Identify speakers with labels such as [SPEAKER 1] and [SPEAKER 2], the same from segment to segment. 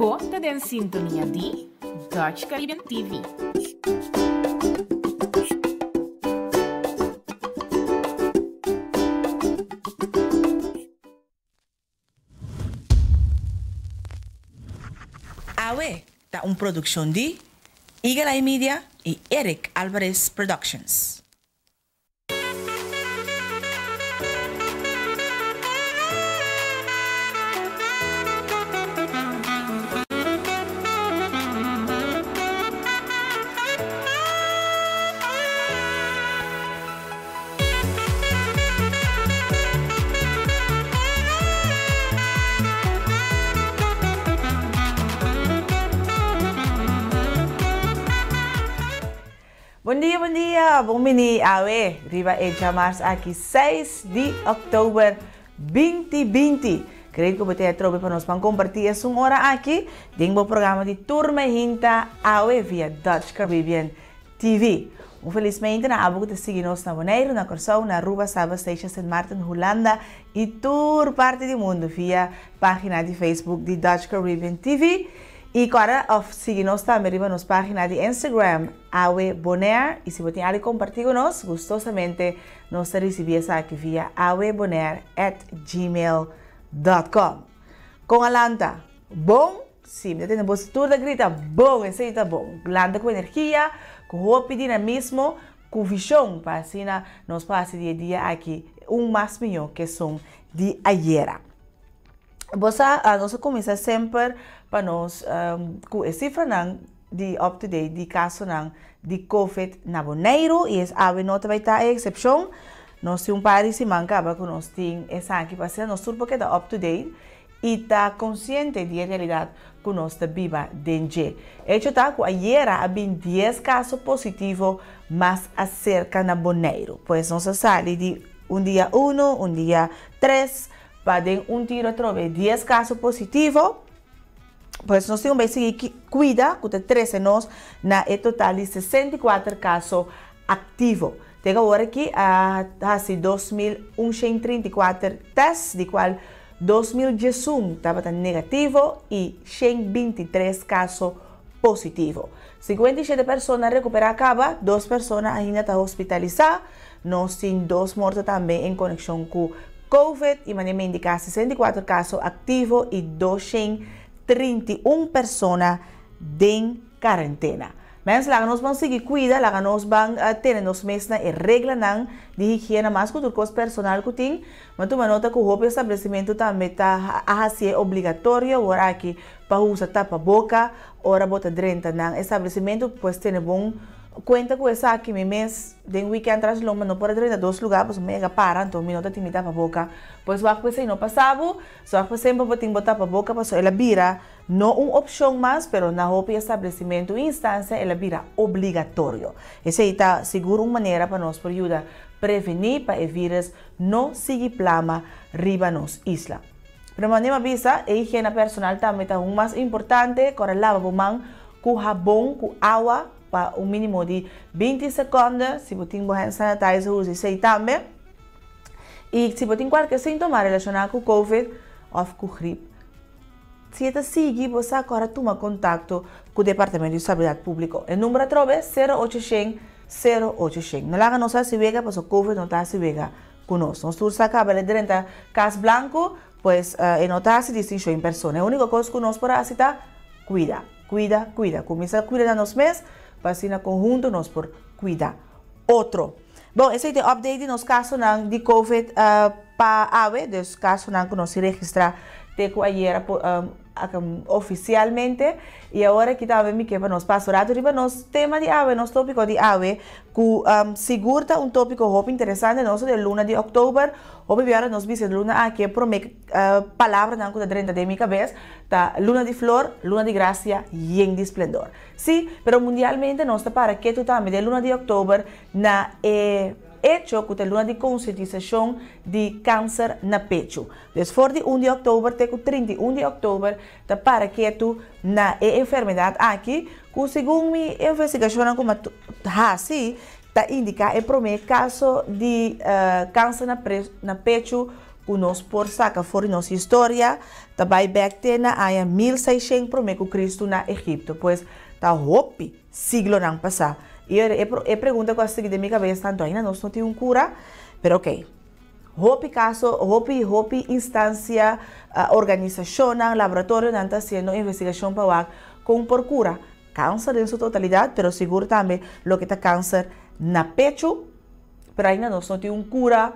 [SPEAKER 1] Bo ta den sintonia di Dutch Caribbean TV.
[SPEAKER 2] Awe ta un produkshon di Eagle Eye Media i Eric Alvarez Productions. Bon dia, bon dia, bon bini awe riba e djamars aki 6 di oktober 2020. Great ku bo ta atrobe pa nos pan kompartí esun ora aki den bo programa di Tur Mainta awe via Dutch Caribbean TV. Un felis mente na abo ku ta sigui nos na Boneiru, na Kòrsou, na Aruba, Saba, Statia, Sint Maarten, Hulanda i tur parti di mundu via página di Facebook di Dutch Caribbean TV. I kòrda òf sigui nos tambe riba nos página di Instagram, Awe Bonaire. I si bo tin algu kompartí ku nos, gustosamente nos ta risibí esaki via awebonaire at gmail dot com. Kon a lanta? Bon? Sí, mi ta tende boso tur ta grita, Bon! Esei ta bon! Lanta ku energia, ku hopi dinamismo, ku vishon, pa asina nos por hasi di e dia aki un mas mihó ku esun di ayera. Bo sa, nos a kuminsá semper pa nos ku e sifranan di up to date di kasonan di covid na Boneiru i es awe no ta bai ta e eksepshon. Nos tin un par di siman kaba ku nos tin esaki pa asina nos tur por keda up to date i ta konsiente di e realidat ku nos ta biba den dje. Echo ta ku ayera a bin dies kaso positivo mas aserka na Boneiru. Pues nos a sali di un dia unu, un dia tres, pa den un tiro atrobe dies kaso positivo. Pues nos tin un bai sigui kuida ku ta trese nos na e total di 64 kaso aktivo. Te awor aki a hasi 2134 tèst, di kual 2011 tabata negativo i 123 kaso positivo. 57 persona rekuperá kaba, dos persona ainda ta hospitalisá. Nos tin dos morto tambe en konekshon ku Covid i manera mi indiká 64 kaso aktivo i 231 persona den karentena. Mens, laga nos ban sigui kuida, laga nos ban tene nos mes na e reglanan di higiena mas ku tur kos personal ku tin. Mi a tuma nota ku hopi establesimentu tambe ta a hasié obligatorio awor aki pa usa tapaboka ora bo ta drenta nan establesimentu. Pues tene bon kuenta ku esaki. Mi mes den weekend tras lomba no por a drenta dos lugá pasobra mi yega para anto mi no ta tin mi tapaboka. Pues wak ku esei no pasa bo, sòrg pa semper bo tin bo tapaboka pasobra el a bira No un opcion mas, pero na hopi establecimento y instancia el a bira obligatorio. Esey ta sigur un manera pa nos por yuda preveni pa e virus no sigui plama riba nos isla. Pero manera mi a bisa, e higiena personal tambe ta un mas importante, kora laba bo man cu habon cu awa pa un minimo di 20 seconde, si bo tin bo hand sanitizer usa esey tambe. Y si bo tin cualkier sintoma relaciona cu covid of cu grip, Si e ta sigui, bo sa ku ora tuma kontakto ku Departamento di Salubridat Públiko. E number atrobe, sero ocho shen, sero ocho shen. No laga nos hasi wega pasobra covid no ta hasi wega ku nos. Nos tur sa kaba el drenta Kas Blanku, pues e no ta hasi distinshon en persona. E úniko kos ku nos por hasi ta kuida, kuida, kuida. Kuminsá kuida na nos mes pa asina konhunto nos por kuida otro. Bon, esei ta e update di nos kasonan di covid pa awe, dus kasonan ku nos registrá te ku ayera ofisialmente. I awor aki tambe mi ke pa nos pasa un ratu riba nos tema di awe, nos tópiko di awe, ku sigur ta un tópiko hopi interesante. Nos ta den luna di òktober, hopi biaha nos bisa e luna aki e promé palabranan ku ta drenta den mi kabes ta luna di flor, luna di grasia yen di splendor. Sí, pero mundialmente nos ta para ketu tambe den luna di òktober na e echo ku ta luna di konsientisashon di kanser na pechu. Dus for di un di òktober te ku 31 di òktober ta para ketu na e enfermedat aki ku segun mi investigashonnan ku mi a hasi ta indiká e promé kaso di kanser na pechu. Ku nos por saka for di nos historia ta bai bèk te na aña 1600 promé ku Kristu na Egipto, pues ta hopi siglonan pasá. I ora e pregunta ku a sigui den mi kabes ta, anto ainda nos no tin un kura? Pero okey, hopi kaso, hopi hopi instansia, organisashonnan, laboratorionan ta hasiendo investigashon pa wak kon por kura kanser den su totalidat, pero sigur tambe loke ta kanser na pechu, pero ainda nos no tin un kura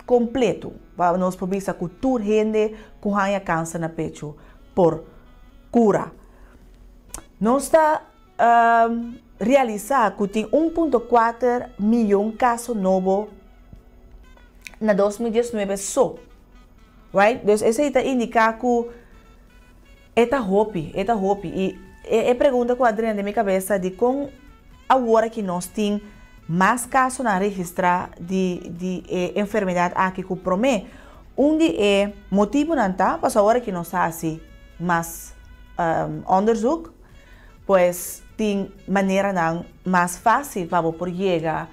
[SPEAKER 2] kompleto pa nos por bisa ku tur hende ku haña kanser na pechu por kura. Nos ta realisá ku tin 1.4 miyon kaso nobo na 2019 so. Right? Dus esei ta indiká ku e ta hopi, e ta hopi. I e pregunta ku a drenta den mi kabes ta dikon awor aki nos tin mas kasonan registrá di di e enfermedat aki ku promé. Un di e motibunan ta pasobra awor aki nos ta hasi mas onderzoek, pues tin maneranan mas fásil pa bo por yega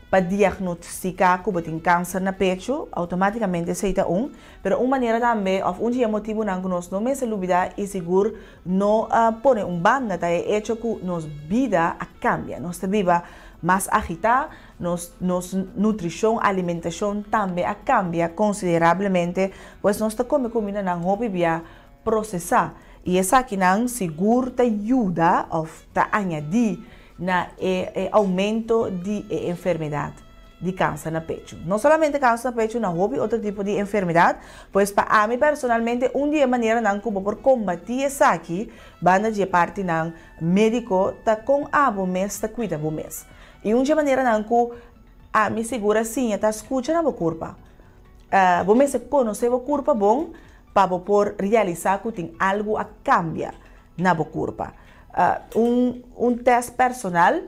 [SPEAKER 2] pa diagnostiká ku bo tin kanser na pechu, outomátikamente esei ta un. Pero un manera tambe òf un di e motibunan ku nos no mester lubidá i sigur no pone un banda ta e echo ku nos bida a kambia. Nos ta biba mas agitá, nos nos nutrishon, alimentashon tambe a kambia konsiderablemente, pues nos ta kome kumindanan hopi bia prosesá i esakinan sigur ta yuda òf ta añadí na e e oumento di e enfermedat di kanser na pechu. No solamente kanser na pechu, na hopi otro tipo di enfermedat. Pues pa ami personalmente un di e maneranan ku bo por kombatí esaki banda di e partinan médiko ta kon abo mes ta kuida bo mes. I un di e maneranan ku ami sigur a siña ta skucha na bo kurpa. Bo mester konosé bo kurpa bon pa bo por realisá ku tin algu a kambia na bo kurpa. Un tèst personal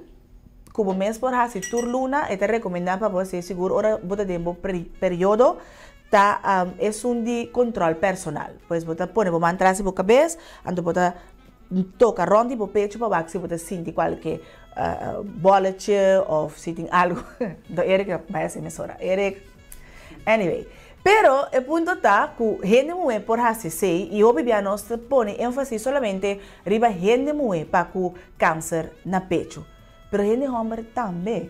[SPEAKER 2] ku bo mes por hasi tur luna, e ta rekomendá pa bo hasié sigur ora bo ta den bo periodo, ta esun di kontròl personal. Pues bo ta pone bo man tras di bo kabes, anto bo ta toka rònt di bo pechu pa wak si bo ta sinti kualke bòletje òf si tin algu. Anto Eric a bai hasi mesora. Eric. Anyway, pero e punto ta ku hende muhé por hasi esei i hopi bia nos ta pone énfasis solamente riba hende muhé pa ku kanser na pechu. Pero hende hòmber tambe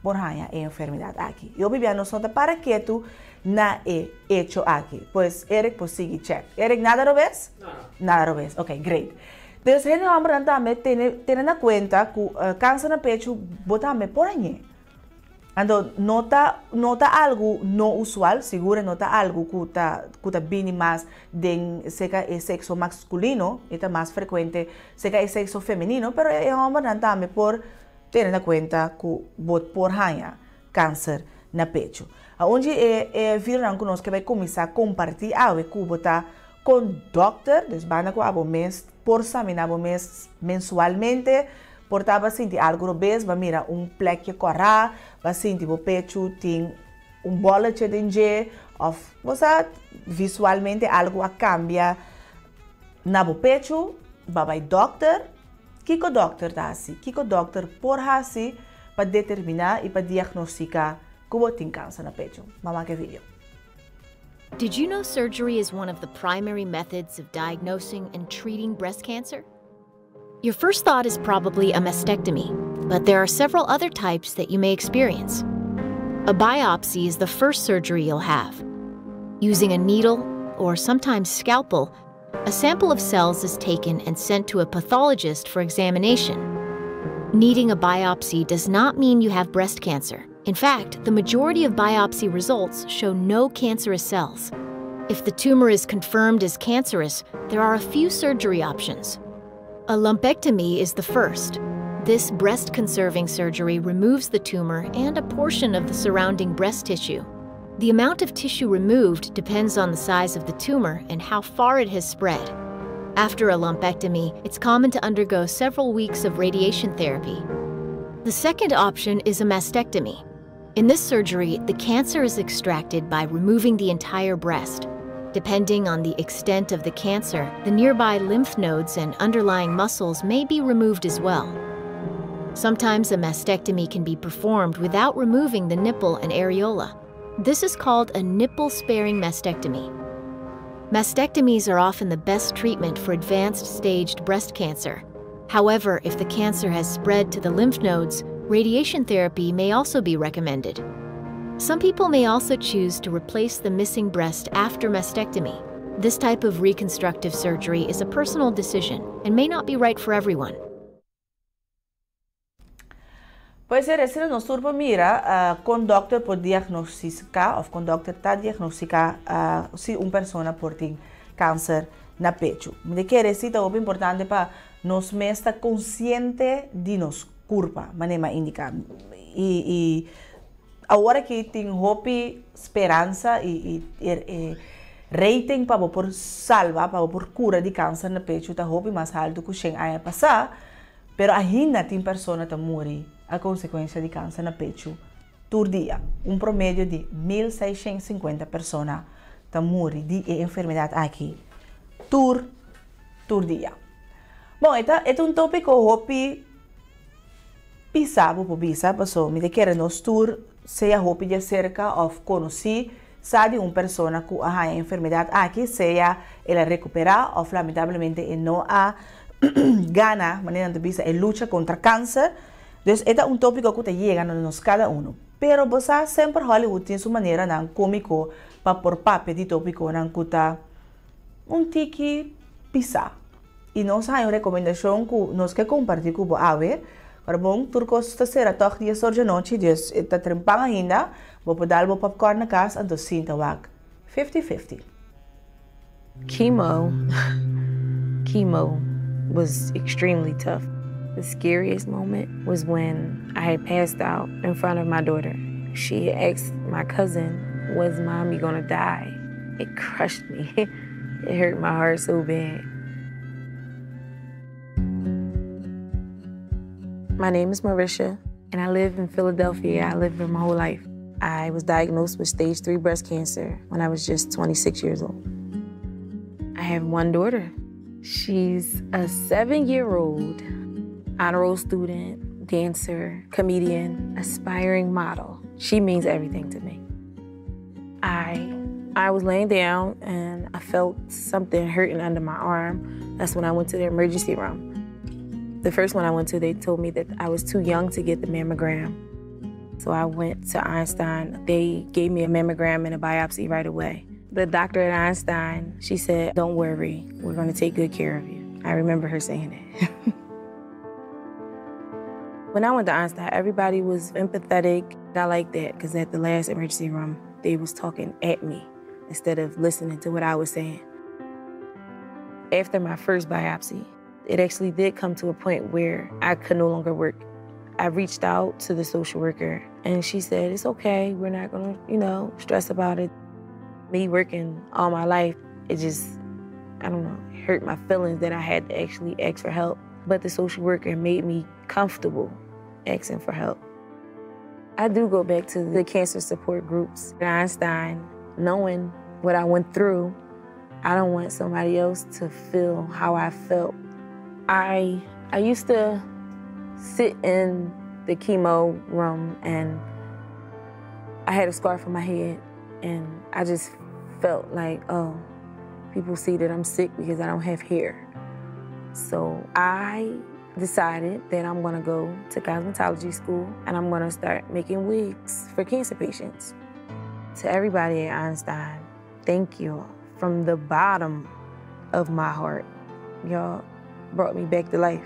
[SPEAKER 2] por haña e enfermedat aki. I hopi bia nos no ta para ketu na e echo aki. Pues Eric por sigui chèk. Eric, nada robes?
[SPEAKER 3] No, no.
[SPEAKER 2] Nada robes. Ok, great. Dus hende hòmbernan tambe tene tene na kuenta ku kanser na pechu bo tambe por hañ'é. Anto no ta no ta algu no usual, sigur e no ta algu ku ta ku ta bini mas den serka e sekso maskulino, e ta mas frekuente serka e sekso femenino, pero e hòmbernan tambe por tene na kuenta ku bo por haña kanser na pechu. Aun di e e videonan ku nos ke bai kuminsá kompartí awe ku bo ta kon dòkter, dus banda ku abo mes por saminá bo mes mensualmente, Por ta ba sinti algu robes, ba mira un plekje kòrá, ba sinti bo pechu tin un bòletje den dje, òf bo sa visualmente algu a kambia na bo pechu, ba bai dòkter. Kiko dòkter ta hasi? Kiko dòkter por hasi pa determiná i pa diagnostiká ku bo tin kanser na pechu? Ba wak e video.
[SPEAKER 1] Did you know surgery is one of the primary methods of diagnosing and treating breast cancer? Your first thought is probably a mastectomy, but there are several other types that you may experience. A biopsy is the first surgery you'll have. Using a needle, or sometimes scalpel, a sample of cells is taken and sent to a pathologist for examination. Needing a biopsy does not mean you have breast cancer. In fact, the majority of biopsy results show no cancerous cells. If the tumor is confirmed as cancerous, there are a few surgery options. A lumpectomy is the first. This breast conserving surgery removes the tumor and a portion of the surrounding breast tissue. The amount of tissue removed depends on the size of the tumor and how far it has spread. After a lumpectomy, it's common to undergo several weeks of radiation therapy. The second option is a mastectomy. In this surgery, the cancer is extracted by removing the entire breast. Depending on the extent of the cancer, the nearby lymph nodes and underlying muscles may be removed as well. Sometimes a mastectomy can be performed without removing the nipple and areola. This is called a nipple sparing mastectomy. Mastectomies are often the best treatment for advanced staged breast cancer. However, if the cancer has spread to the lymph nodes, radiation therapy may also be recommended. Some people may also choose to replace the missing breast after mastectomy. This type of reconstructive surgery is a personal decision and may not be right for everyone.
[SPEAKER 2] Pues esei nos tur por mira kon dòkter por diagnostiká òf kon dòkter ta diagnostiká si un persona por tin kanser na pechu. Mi ta kere si ta hopi importante pa nos mes ta konsiente di nos kurpa, manera mi a indiká. I i awor aki tin hopi speransa i i rating pa bo por salba, pa bo por kura di kanser na pechu ta hopi mas haltu ku shen aña pasá. Pero ainda tin persona ta muri a konsekuensia di kanser na pechu tur dia. Un promedio di 1650 persona ta muri di e enfermedat aki tur tur dia. Bon, e ta e ta un tópiko hopi pisá bo por bisa, pasobra mi ta kere nos tur sea hopi di aserka òf konosí sa di un persona ku a haña e enfermedat aki, sea el a rekuperá òf lamentablemente e no a gana, manera nan ta bisa, e lucha kontra kanser. Dus e ta un tópiko ku ta yega na nos kada unu. Pero bo sa, semper Hollywood tin su maneranan kómiko pa por papia di tópikonan ku ta un tiki pisá. I nos haña un rekomendashon ku nos ke kompartí ku bo awe. Ora bon, tur kos ta sera tòg dies or djanochi, dus e ta trempan ainda. Bo por dal bo popcorn na kas anto sinta wak 50-50.
[SPEAKER 3] Chemo, chemo was extremely tough. The scariest moment was when I had passed out in front of my daughter. She asked my cousin, was mommy gonna die? It crushed me. It hurt my heart so bad. My name is Marisha, and I live in Philadelphia. I lived there my whole life. I was diagnosed with stage 3 breast cancer when I was just 26 years old. I have one daughter. She's a 7-year-old honor roll student, dancer, comedian, aspiring model. She means everything to me. I was laying down and I felt something hurting under my arm. That's when I went to the emergency room. The first one I went to, they told me that I was too young to get the mammogram. So I went to Einstein. They gave me a mammogram and a biopsy right away. The doctor at Einstein, she said, don't worry, we're going to take good care of you. I remember her saying that. When I went to Einstein, everybody was empathetic. I like that because at the last emergency room, they was talking at me instead of listening to what I was saying. After my first biopsy, it actually did come to a point where I could no longer work. I reached out to the social worker and she said, it's okay, we're not going to, stress about it. Me working all my life, it just, I don't know, hurt my feelings that I had to actually ask for help. But the social worker made me comfortable asking for help. I do go back to the cancer support groups at Einstein, knowing what I went through. I don't want somebody else to feel how I felt. I used to sit in the chemo room and I had a scarf on my head and I just felt like, oh, people see that I'm sick because I don't have hair. So I decided that I'm going to go to cosmetology school and I'm going to start making wigs for cancer patients. To everybody at Einstein, thank you from the bottom of my heart. You all brought me back to life.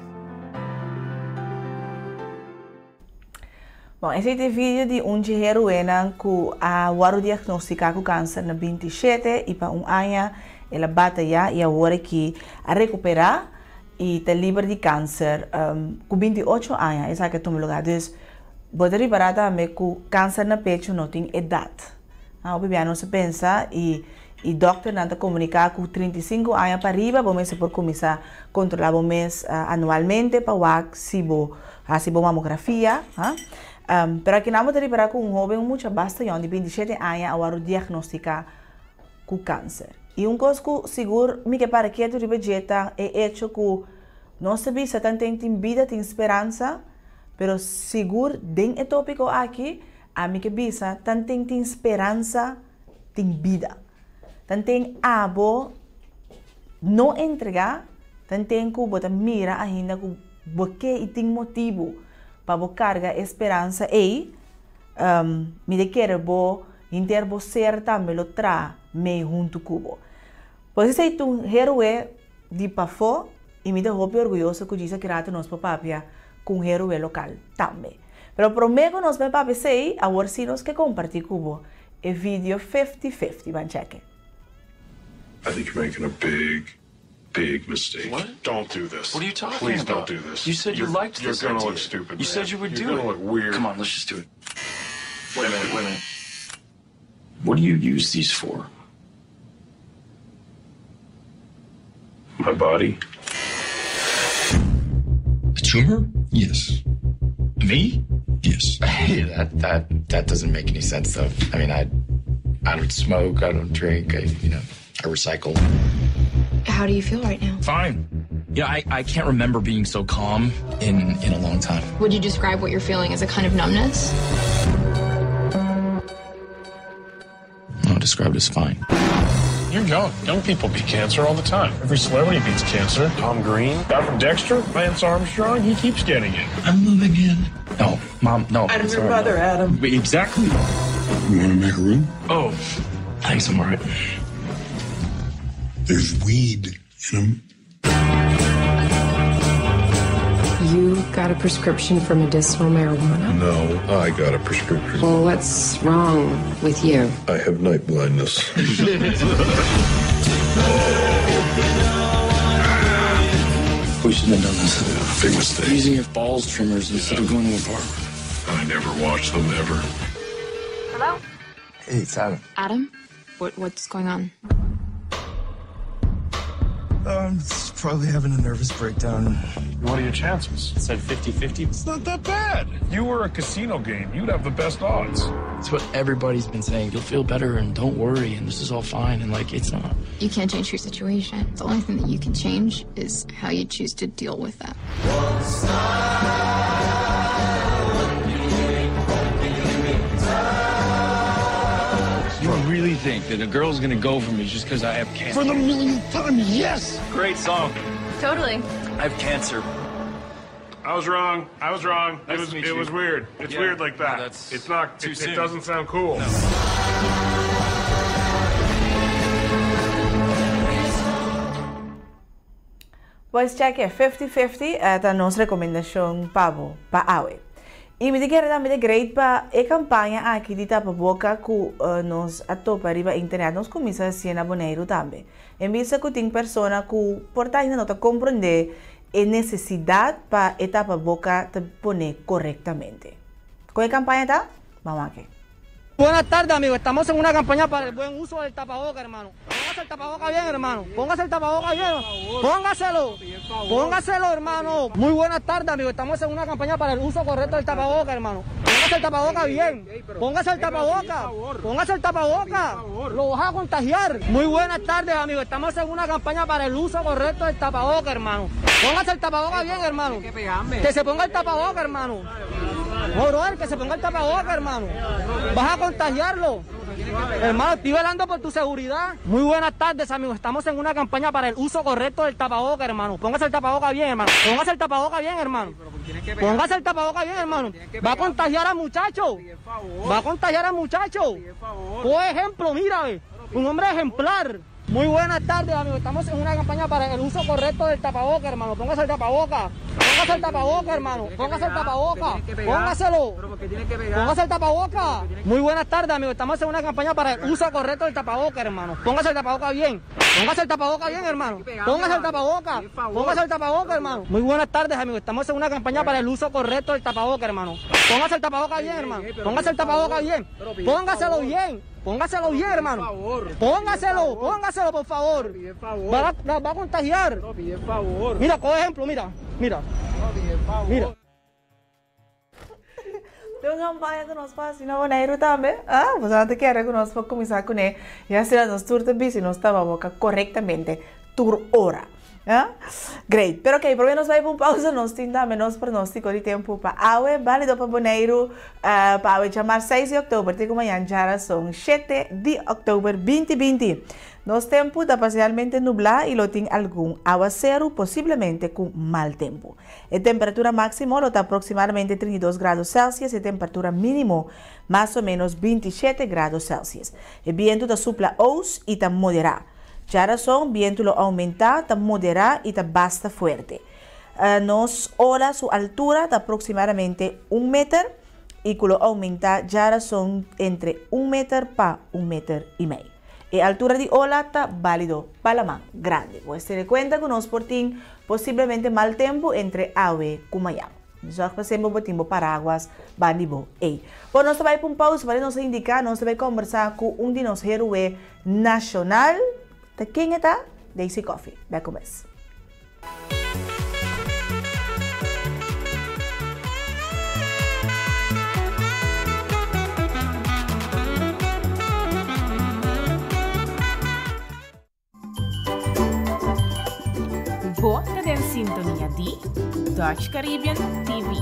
[SPEAKER 2] Bon, esaki ta e video di un heroïna ku a wòrdu diagnostiká ku kanser na 27 i pa un aña el a bataya i awor aki a rekuperá i ta liber di kanser ku 28 aña, esaki a tuma lugá. Dus, bo ta ripará tambe ku kanser na pechu no tin edat. Ah, hopi bia nos ta pensa i dòkternan ta komuniká ku 35 aña pa riba bo mester por kuminsá kontrolá bo mes anualmente pa wak si bo hasi bo mamografia. Ha? Pero aki nan bo ta ripará ku un hóben mucha basta yòn di 27 aña a wòrdu diagnostiká ku kanser. I un kos ku sigur mi ke para ketu riba dje ta e echo ku nos ta bisa tanten tin bida tin speransa, pero sigur den e tópiko aki. Ami ke bisa, tanten tin speransa, tin bida. Tanten abo no entregá, tanten ku bo ta mira ainda ku bo ke i tin motibu pa bo karga e speransa ei, mi ta kere bo henter bo ser tambe lo traha mei huntu ku bo. Pues esei ta un héroe di pafó i mi ta hopi orguyoso ku djis aki rato nos por papia ku un héroe lokal tambe. Pero promé ku nos bai papia esei, awor sí nos ke kompartí ku bo e video Fifty Fifty. Ban chèk'e.
[SPEAKER 4] I think you're making a big, big mistake.
[SPEAKER 5] What?
[SPEAKER 4] Don't do this.
[SPEAKER 5] What are you talking
[SPEAKER 4] Please
[SPEAKER 5] about?
[SPEAKER 4] don't do this.
[SPEAKER 5] You said you
[SPEAKER 4] You're-
[SPEAKER 5] liked this
[SPEAKER 4] You're gonna
[SPEAKER 5] idea.
[SPEAKER 4] look stupid.
[SPEAKER 5] You
[SPEAKER 4] man.
[SPEAKER 5] said you would
[SPEAKER 4] You're
[SPEAKER 5] do
[SPEAKER 4] gonna
[SPEAKER 5] it.
[SPEAKER 4] look weird.
[SPEAKER 5] Come on, let's just do it. Wait a minute, wait a minute. What do you use these for?
[SPEAKER 4] My body.
[SPEAKER 5] A tumor?
[SPEAKER 6] Yes.
[SPEAKER 5] Me?
[SPEAKER 6] Yes.
[SPEAKER 5] that that that doesn't make any sense though. I mean, I I don't smoke, I don't drink, I you know, I recycle.
[SPEAKER 7] How do you feel right now?
[SPEAKER 5] Fine. You know, I, I can't remember being so calm in in a long time.
[SPEAKER 7] Would you describe what you're feeling as a kind of numbness?
[SPEAKER 5] I'll describe it as fine.
[SPEAKER 4] You're young. Young people beat cancer all the time. Every celebrity beats cancer. Tom Green, guy from Dexter, Lance Armstrong, he keeps getting it.
[SPEAKER 5] I'm moving in. No, mom, no.
[SPEAKER 2] Adam, your
[SPEAKER 5] sorry,
[SPEAKER 2] brother,
[SPEAKER 5] no.
[SPEAKER 2] Adam.
[SPEAKER 5] Exactly.
[SPEAKER 6] You want to make a room?
[SPEAKER 5] Oh, thanks, I'm all right.
[SPEAKER 6] There's weed in them.
[SPEAKER 8] You got a prescription for medicinal marijuana?
[SPEAKER 4] No, I got a prescription.
[SPEAKER 8] Well, what's wrong with you?
[SPEAKER 4] I have night blindness.
[SPEAKER 5] We shouldn't have done this.
[SPEAKER 4] Big mistake.
[SPEAKER 5] Using your balls trimmers instead of going to a barber.
[SPEAKER 4] I never watch them ever.
[SPEAKER 7] Hello?
[SPEAKER 5] Hey, it's Adam.
[SPEAKER 7] Adam? What what's going on?
[SPEAKER 5] I'm probably having a nervous breakdown.
[SPEAKER 4] What are your chances?
[SPEAKER 5] It said 50-50.
[SPEAKER 4] It's not that bad. If you were a casino game, you'd have the best odds.
[SPEAKER 5] It's what everybody's been saying. You'll feel better and don't worry and this is all fine. And like, it's not.
[SPEAKER 7] You can't change your situation. The only thing that you can change is how you choose to deal with that.
[SPEAKER 5] You really think that a girl's gonna go for me just because I have cancer?
[SPEAKER 6] For the millionth time, yes!
[SPEAKER 5] Great song.
[SPEAKER 7] Totally.
[SPEAKER 5] I have cancer.
[SPEAKER 4] I was wrong. I was wrong.
[SPEAKER 5] Nice
[SPEAKER 4] it was
[SPEAKER 5] to meet
[SPEAKER 4] it
[SPEAKER 5] you.
[SPEAKER 4] was weird. It's
[SPEAKER 5] Yeah.
[SPEAKER 4] weird like that.
[SPEAKER 5] No, that's
[SPEAKER 4] it's not
[SPEAKER 5] too
[SPEAKER 4] it,
[SPEAKER 5] soon.
[SPEAKER 4] it doesn't sound cool.
[SPEAKER 2] Pues check e 50-50 ta nos rekomendashon pa bo pa awe. I mi ta kere tambe ta great pa e kampaña aki di tapa boka ku nos a topa riba internet nos kuminsa hasié na Boneiru tambe. En bista ku tin persona ku por ta ainda no ta komprondé e nesesidat pa e tapa boka ta pone korektamente. Kon e kampaña ta? Ban wak e.
[SPEAKER 9] Buenas tardes, amigos. Estamos en una campaña para el buen uso del tapaboca, hermano. Póngase el tapaboca bien, hermano. Póngase el tapaboca bien. Póngaselo. Póngaselo, hermano. Muy buenas tardes, amigos. Estamos en una campaña para el uso correcto del tapaboca, hermano. Póngase el tapaboca bien. Póngase el tapaboca. Póngase el tapaboca. Lo vas a contagiar. Muy buenas tardes, amigos. Estamos en una campaña para el uso correcto del tapaboca, hermano. Póngase el tapaboca bien, hermano. Que se ponga el tapaboca, hermano. No, brother, que se ponga el tapaboca, hermano. Vas a contagiarlo. Hermano, estoy velando por tu seguridad. Muy buenas tardes, amigos. Estamos en una campaña para el uso correcto del tapaboca, hermano. Póngase el tapaboca bien, hermano. Póngase el tapaboca bien, hermano. Póngase el tapaboca bien, hermano. Va a contagiar al muchacho. Va a contagiar al muchacho. Por ejemplo, mira, ve. Un hombre ejemplar. Muy buenas tardes, amigos. Estamos en una campaña para el uso correcto del tapaboca, hermano. Póngase el tapaboca. Póngase el tapaboca, hermano. Póngase el tapaboca. Póngaselo. Póngase el tapaboca. Muy buenas tardes, amigos. Estamos en una campaña para el uso correcto del tapaboca, hermano. Póngase el tapaboca bien. Póngase el tapaboca bien, hermano. Póngase el tapaboca. Póngase el tapaboca, hermano. Muy buenas tardes, amigos. Estamos en una campaña para el uso correcto del tapaboca, hermano. Póngase el tapaboca bien, hermano. Póngase el tapaboca bien. Póngaselo bien. Póngaselo bien, hermano. Póngaselo, póngaselo, por favor. Va a, va a contagiar. Mira, por ejemplo, mira, mira. Mira.
[SPEAKER 2] Tin un kampaña ku nos por hasi na Boneiru tambe? Ah, boso ta kere ku nos por kuminsá kuné? Ya asina nos tur ta bisti nos tapaboka korektamente. tur ora. Great. Pero ok, promé nos bai pa un pausa, nos tin tambe nos pronóstiko di tempu pa awe, bálido pa Boneiru, pa awe djamars seis di òktober te ku mañan djarason shete di òktober 2020. Nos tempu ta parsialmente nublá i lo tin algun awaseru, posiblemente ku mal tempu. E temperatura máksimo lo ta aproksimadamente 32 grado Celsius i e temperatura mínimo mas o ménos 27 grado Celsius. E bientu ta supla ous i ta moderá. Djarason, bientu lo oumentá, ta moderá i ta basta fuerte. Nos ola su altura ta aproksimadamente un meter i ku lo oumentá djarason entre un meter pa un meter i mei. E altura di ola ta bálido pa laman grandi. Bo es tene kuenta ku nos por tin posiblemente mal tempu entre awe ku mañan. Zorg pa semper bo tin bo paraguas bandi bo ei. Bon, nos ta bai pa un pausa, pasobra nos a indiká nos ta bai kombersá ku un di nos héroe Nacional ta ken e ta? Daisy Coffie, bek un bes.
[SPEAKER 10] Bo ta den sintonia di Dutch Caribbean TV.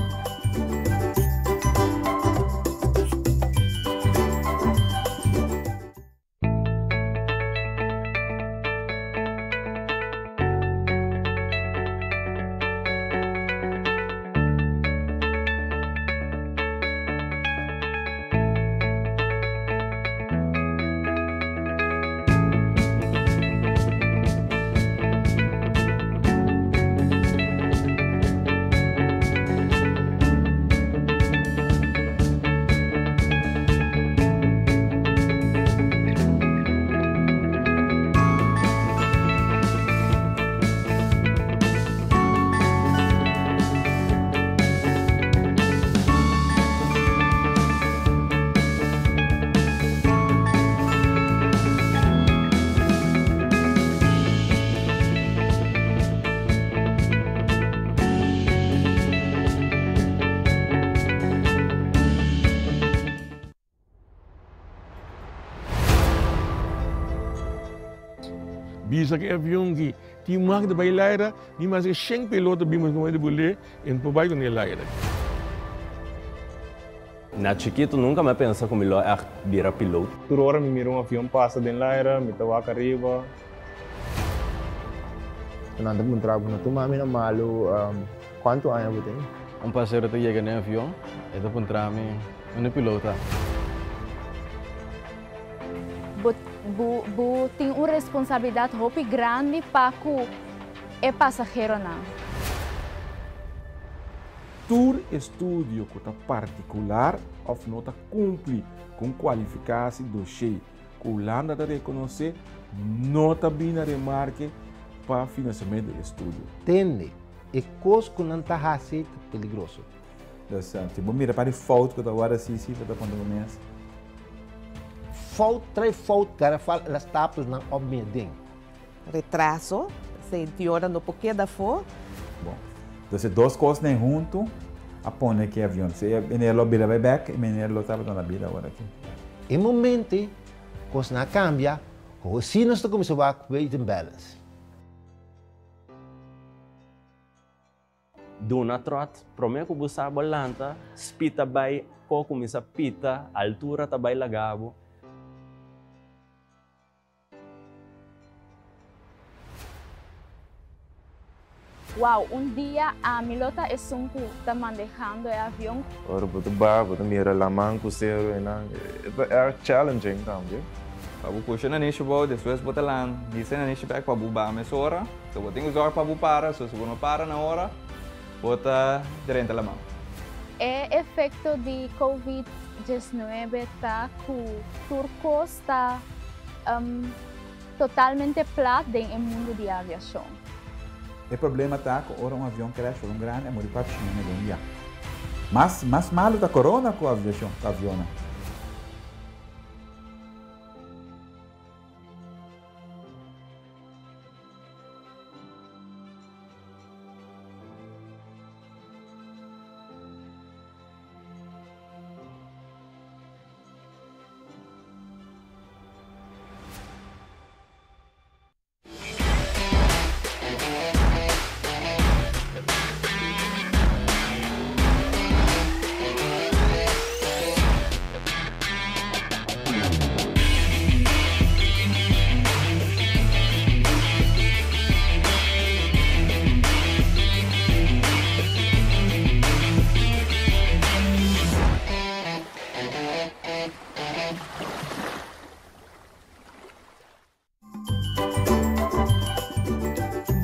[SPEAKER 11] Bisa ku e avion ki tin mag di bai laira, ni maske shen piloto bin mas di bul'é, e no por bai ku ne laira.
[SPEAKER 12] Na chikitu nunka mi a pensa ku mi lo ègt bira pilot.
[SPEAKER 13] Tur ora mi mira un avion pasa den laira, mi ta wak ariba.
[SPEAKER 14] Nan ta puntra bo, no tuma mi na malu, kuantu aña bo tin?
[SPEAKER 15] Un pasero ta yega den avion, e ta puntra mi, Unda e pilot ta?
[SPEAKER 16] Bo bo bo tin un responsabilidat hopi grandi pa ku e pasaheronan.
[SPEAKER 17] Tur estudio ku ta partikular òf no ta kumpli ku un kualifikasi doshé ku Hulanda ta rekonosé no ta bini na remarke pa finansiamentu di estudio.
[SPEAKER 18] Tende, e kos ku nan ta hasi ta peligroso.
[SPEAKER 19] Dus si bo mira pa di fout ku ta wòrdu hasi si bo ta konta bo mes.
[SPEAKER 18] Fout trae fout garafal el a stapel nan op mi den.
[SPEAKER 2] Retraso, senti ora no por keda afó.
[SPEAKER 19] Bon, dus e dos kosnan huntu a pone ku e avion. Si e meneer lo bira bai bèk, e meneer lo tabata na bida awor aki.
[SPEAKER 18] E momente kosnan a kambia, si nos ta kuminsá wak weight and balance.
[SPEAKER 12] Duna trot, promé ku bo sa bo lanta, speed ta bai, ko kuminsá pita, altura ta bai laga bo.
[SPEAKER 16] Wow, un dia ami lo ta esun ku ta mandehando e avion.
[SPEAKER 13] Ora bo ta baha bo ta mira laman ku seru einan, e ta erg challenging tambe.
[SPEAKER 20] Pa bo pusha nanishi bou, despues bo ta lan hisa e nanishi bek pa bo baha mesora. So bo tin ku zorg pa bo para, so si bo no para na ora, bo ta drenta laman.
[SPEAKER 16] E efekto di Covid 19 ta ku tur kos ta totalmente plat den e mundu di aviashon.
[SPEAKER 19] E problema ta ku ora un avion crash for un grandi a muri 400 hende den dia. Mas mas malu ta corona ku aviashon ku avionnan.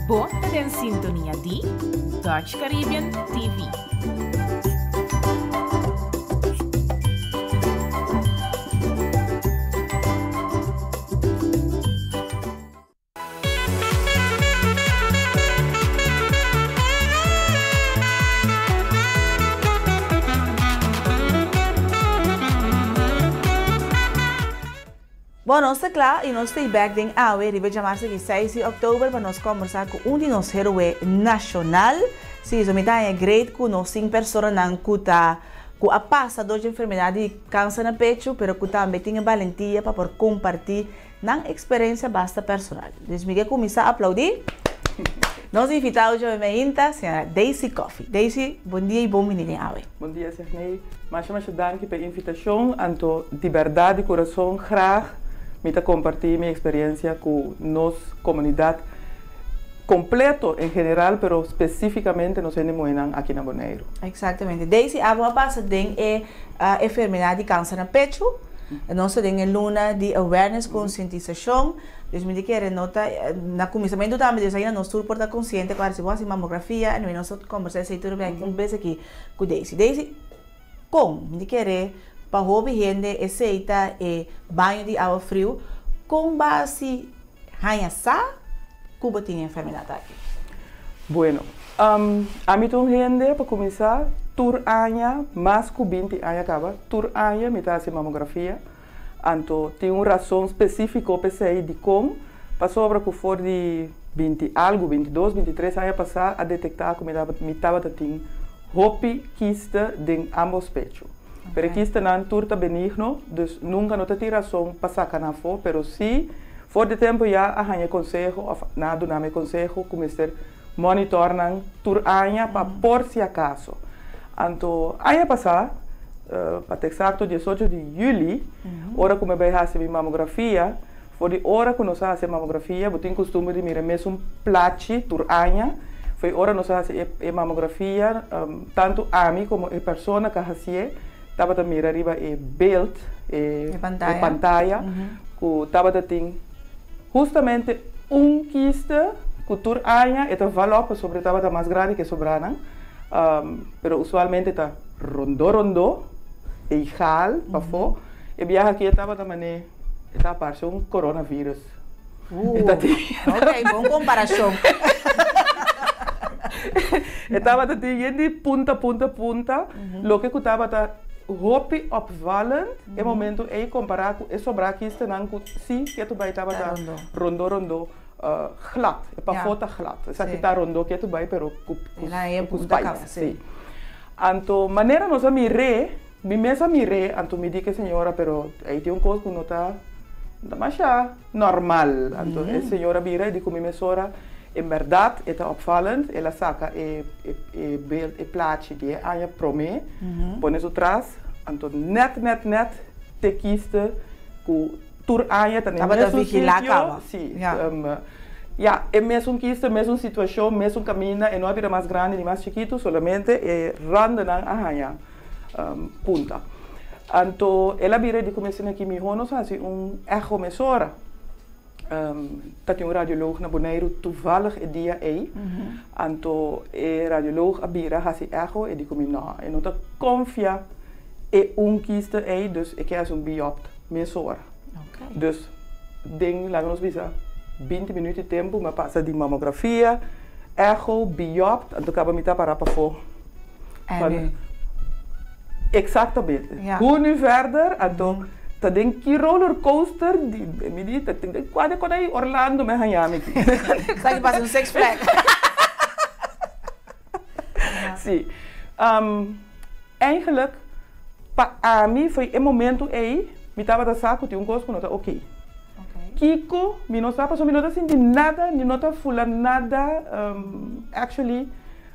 [SPEAKER 10] Bo ta den sintonia di Dutch Caribbean TV.
[SPEAKER 2] Bon, nos ta kla i nos ta i bèk den awe riba djamarsa di seis di òktober pa nos kòmbersá ku un di nos héroe nashonal. Sí, so mi ta haña great ku nos tin personanan ku ta ku a pasa dor dje enfermedat di kanser na pechu pero ku tambe tin e balentia pa por kompartí nan eksperensia basta personal. Dus mi ke kuminsá aplaudí nos invitado djawe meinta, señora Daisy Coffie. Daisy, bon dia i bon bini den awe.
[SPEAKER 20] Bon dia, Segney. Masha masha danki pa e invitashon. Anto di bèrdat di kurason graag mi ta kompartí mi eksperensia ku nos komunidat kompleto en general pero spesífikamente nos hende muhénan aki na Boneiru.
[SPEAKER 2] Eksaktamente. Daisy, abo a pasa den e enfermedat di kanser na pechu. Nos ta den e luna di awareness, konsientisashon. Dus mi di kere no ta, na kuminsamentu tambe dus ainda nos tur por ta konsiente ku si bo hasi mamografia, anyway nos ta kombersá esei tur bek un bes aki ku Daisy. Daisy, kon? Mi di kere pa hopi hende esei ta e baño di awa friu, kon bo a hasi haña sa ku bo tin e enfermedat aki?
[SPEAKER 20] Bueno, ami ta un hende pa kuminsá tur aña, mas ku binti aña kaba, tur aña mi ta hasi mamografia. Anto tin un rason spesífiko p'esei dikon, pasobra ku for di binti algu, bintidos, bintitres aña pasá a detektá ku mi mi tabata tin hopi kiste den ámbos pechu. Pero e kistenan tur ta benigno, dus nunka no ta tin rason pa saka nan afó, pero sí for di tempu ya a haña e konseho òf nan a duna mi e konseho ku mester monitor nan tur aña pa por si akaso. Anto aña pasá, pa ta eksakto diesocho di yüli, ora ku mi bai hasi mi mamografia, for di ora ku nos a hasi e mamografia, bo tin kustumber di mira e mesun plachi tur aña, for di ora nos a hasi e mamografia, tantu ami komo e persona ku a hasié tabata mira riba e beeld, e pantaya, ku tabata tin Hustamente un kiste ku tur aña e ta valò pasobra e tabata mas grandi ku e sobranan, pero usualmente ta rondó rondó, egal pafó. E biaha aki e tabata manera e ta parse un coronavirus.
[SPEAKER 2] E ta tin. Ok, bon komparashon.
[SPEAKER 20] E tabata tin yen di punta punta punta, loke ku tabata hopi opvallend. E momento ei kompará ku e sobrá kistenan ku sí ketu bai tabata rondó rondó glat, e pafó ta glat. Esaki ta rondó ketu bai pero ku spikes. Sí. Anto manera nos a mir'é, mi mes a mir'é, anto mi di ku e señora pero ei tin un kos ku no ta no ta masha normal. Anto e señora bira i di ku mi mesora en bèrdat e ta opvallend, el a saka e e beeld e plachi di e aña promé pone su tras. Anto net net net te kiste ku tur aña ta den mesun sitio. Si, ya, e mesun kiste, mesun situashon, mesun kaminda, e no a bira mas grandi ni mas chikitu, solamente e randenan a haña punta. Anto el a bira di ku mester aki mihó nos hasi un echo mesora. Ta tin un radioloog na Boneiru toevallig e dia ei. Anto e radioloog a bira hasi echo e di ku mi no, e no ta konfia e un kiste ei, dus e ke hasi un biopt mesora. Dus den, laga nos bisa, binti minuut di tempu mi a pasa di mamografia, echo, biopt, anto kaba mi ta para pafó. Exactamente. Hoe nu verder? Anto ta den ki roller coaster di mi di ta den kua de kona Orlando mi a haña mi aki.
[SPEAKER 2] Sa ki pasa un Six Flag.
[SPEAKER 20] Si. Eigenlijk pa ami foi e momento ei mi tabata sa ku tin un kos ku no ta oké. Kiko mi no sa pasobra mi no ta sinti nada ni no ta fula nada actually.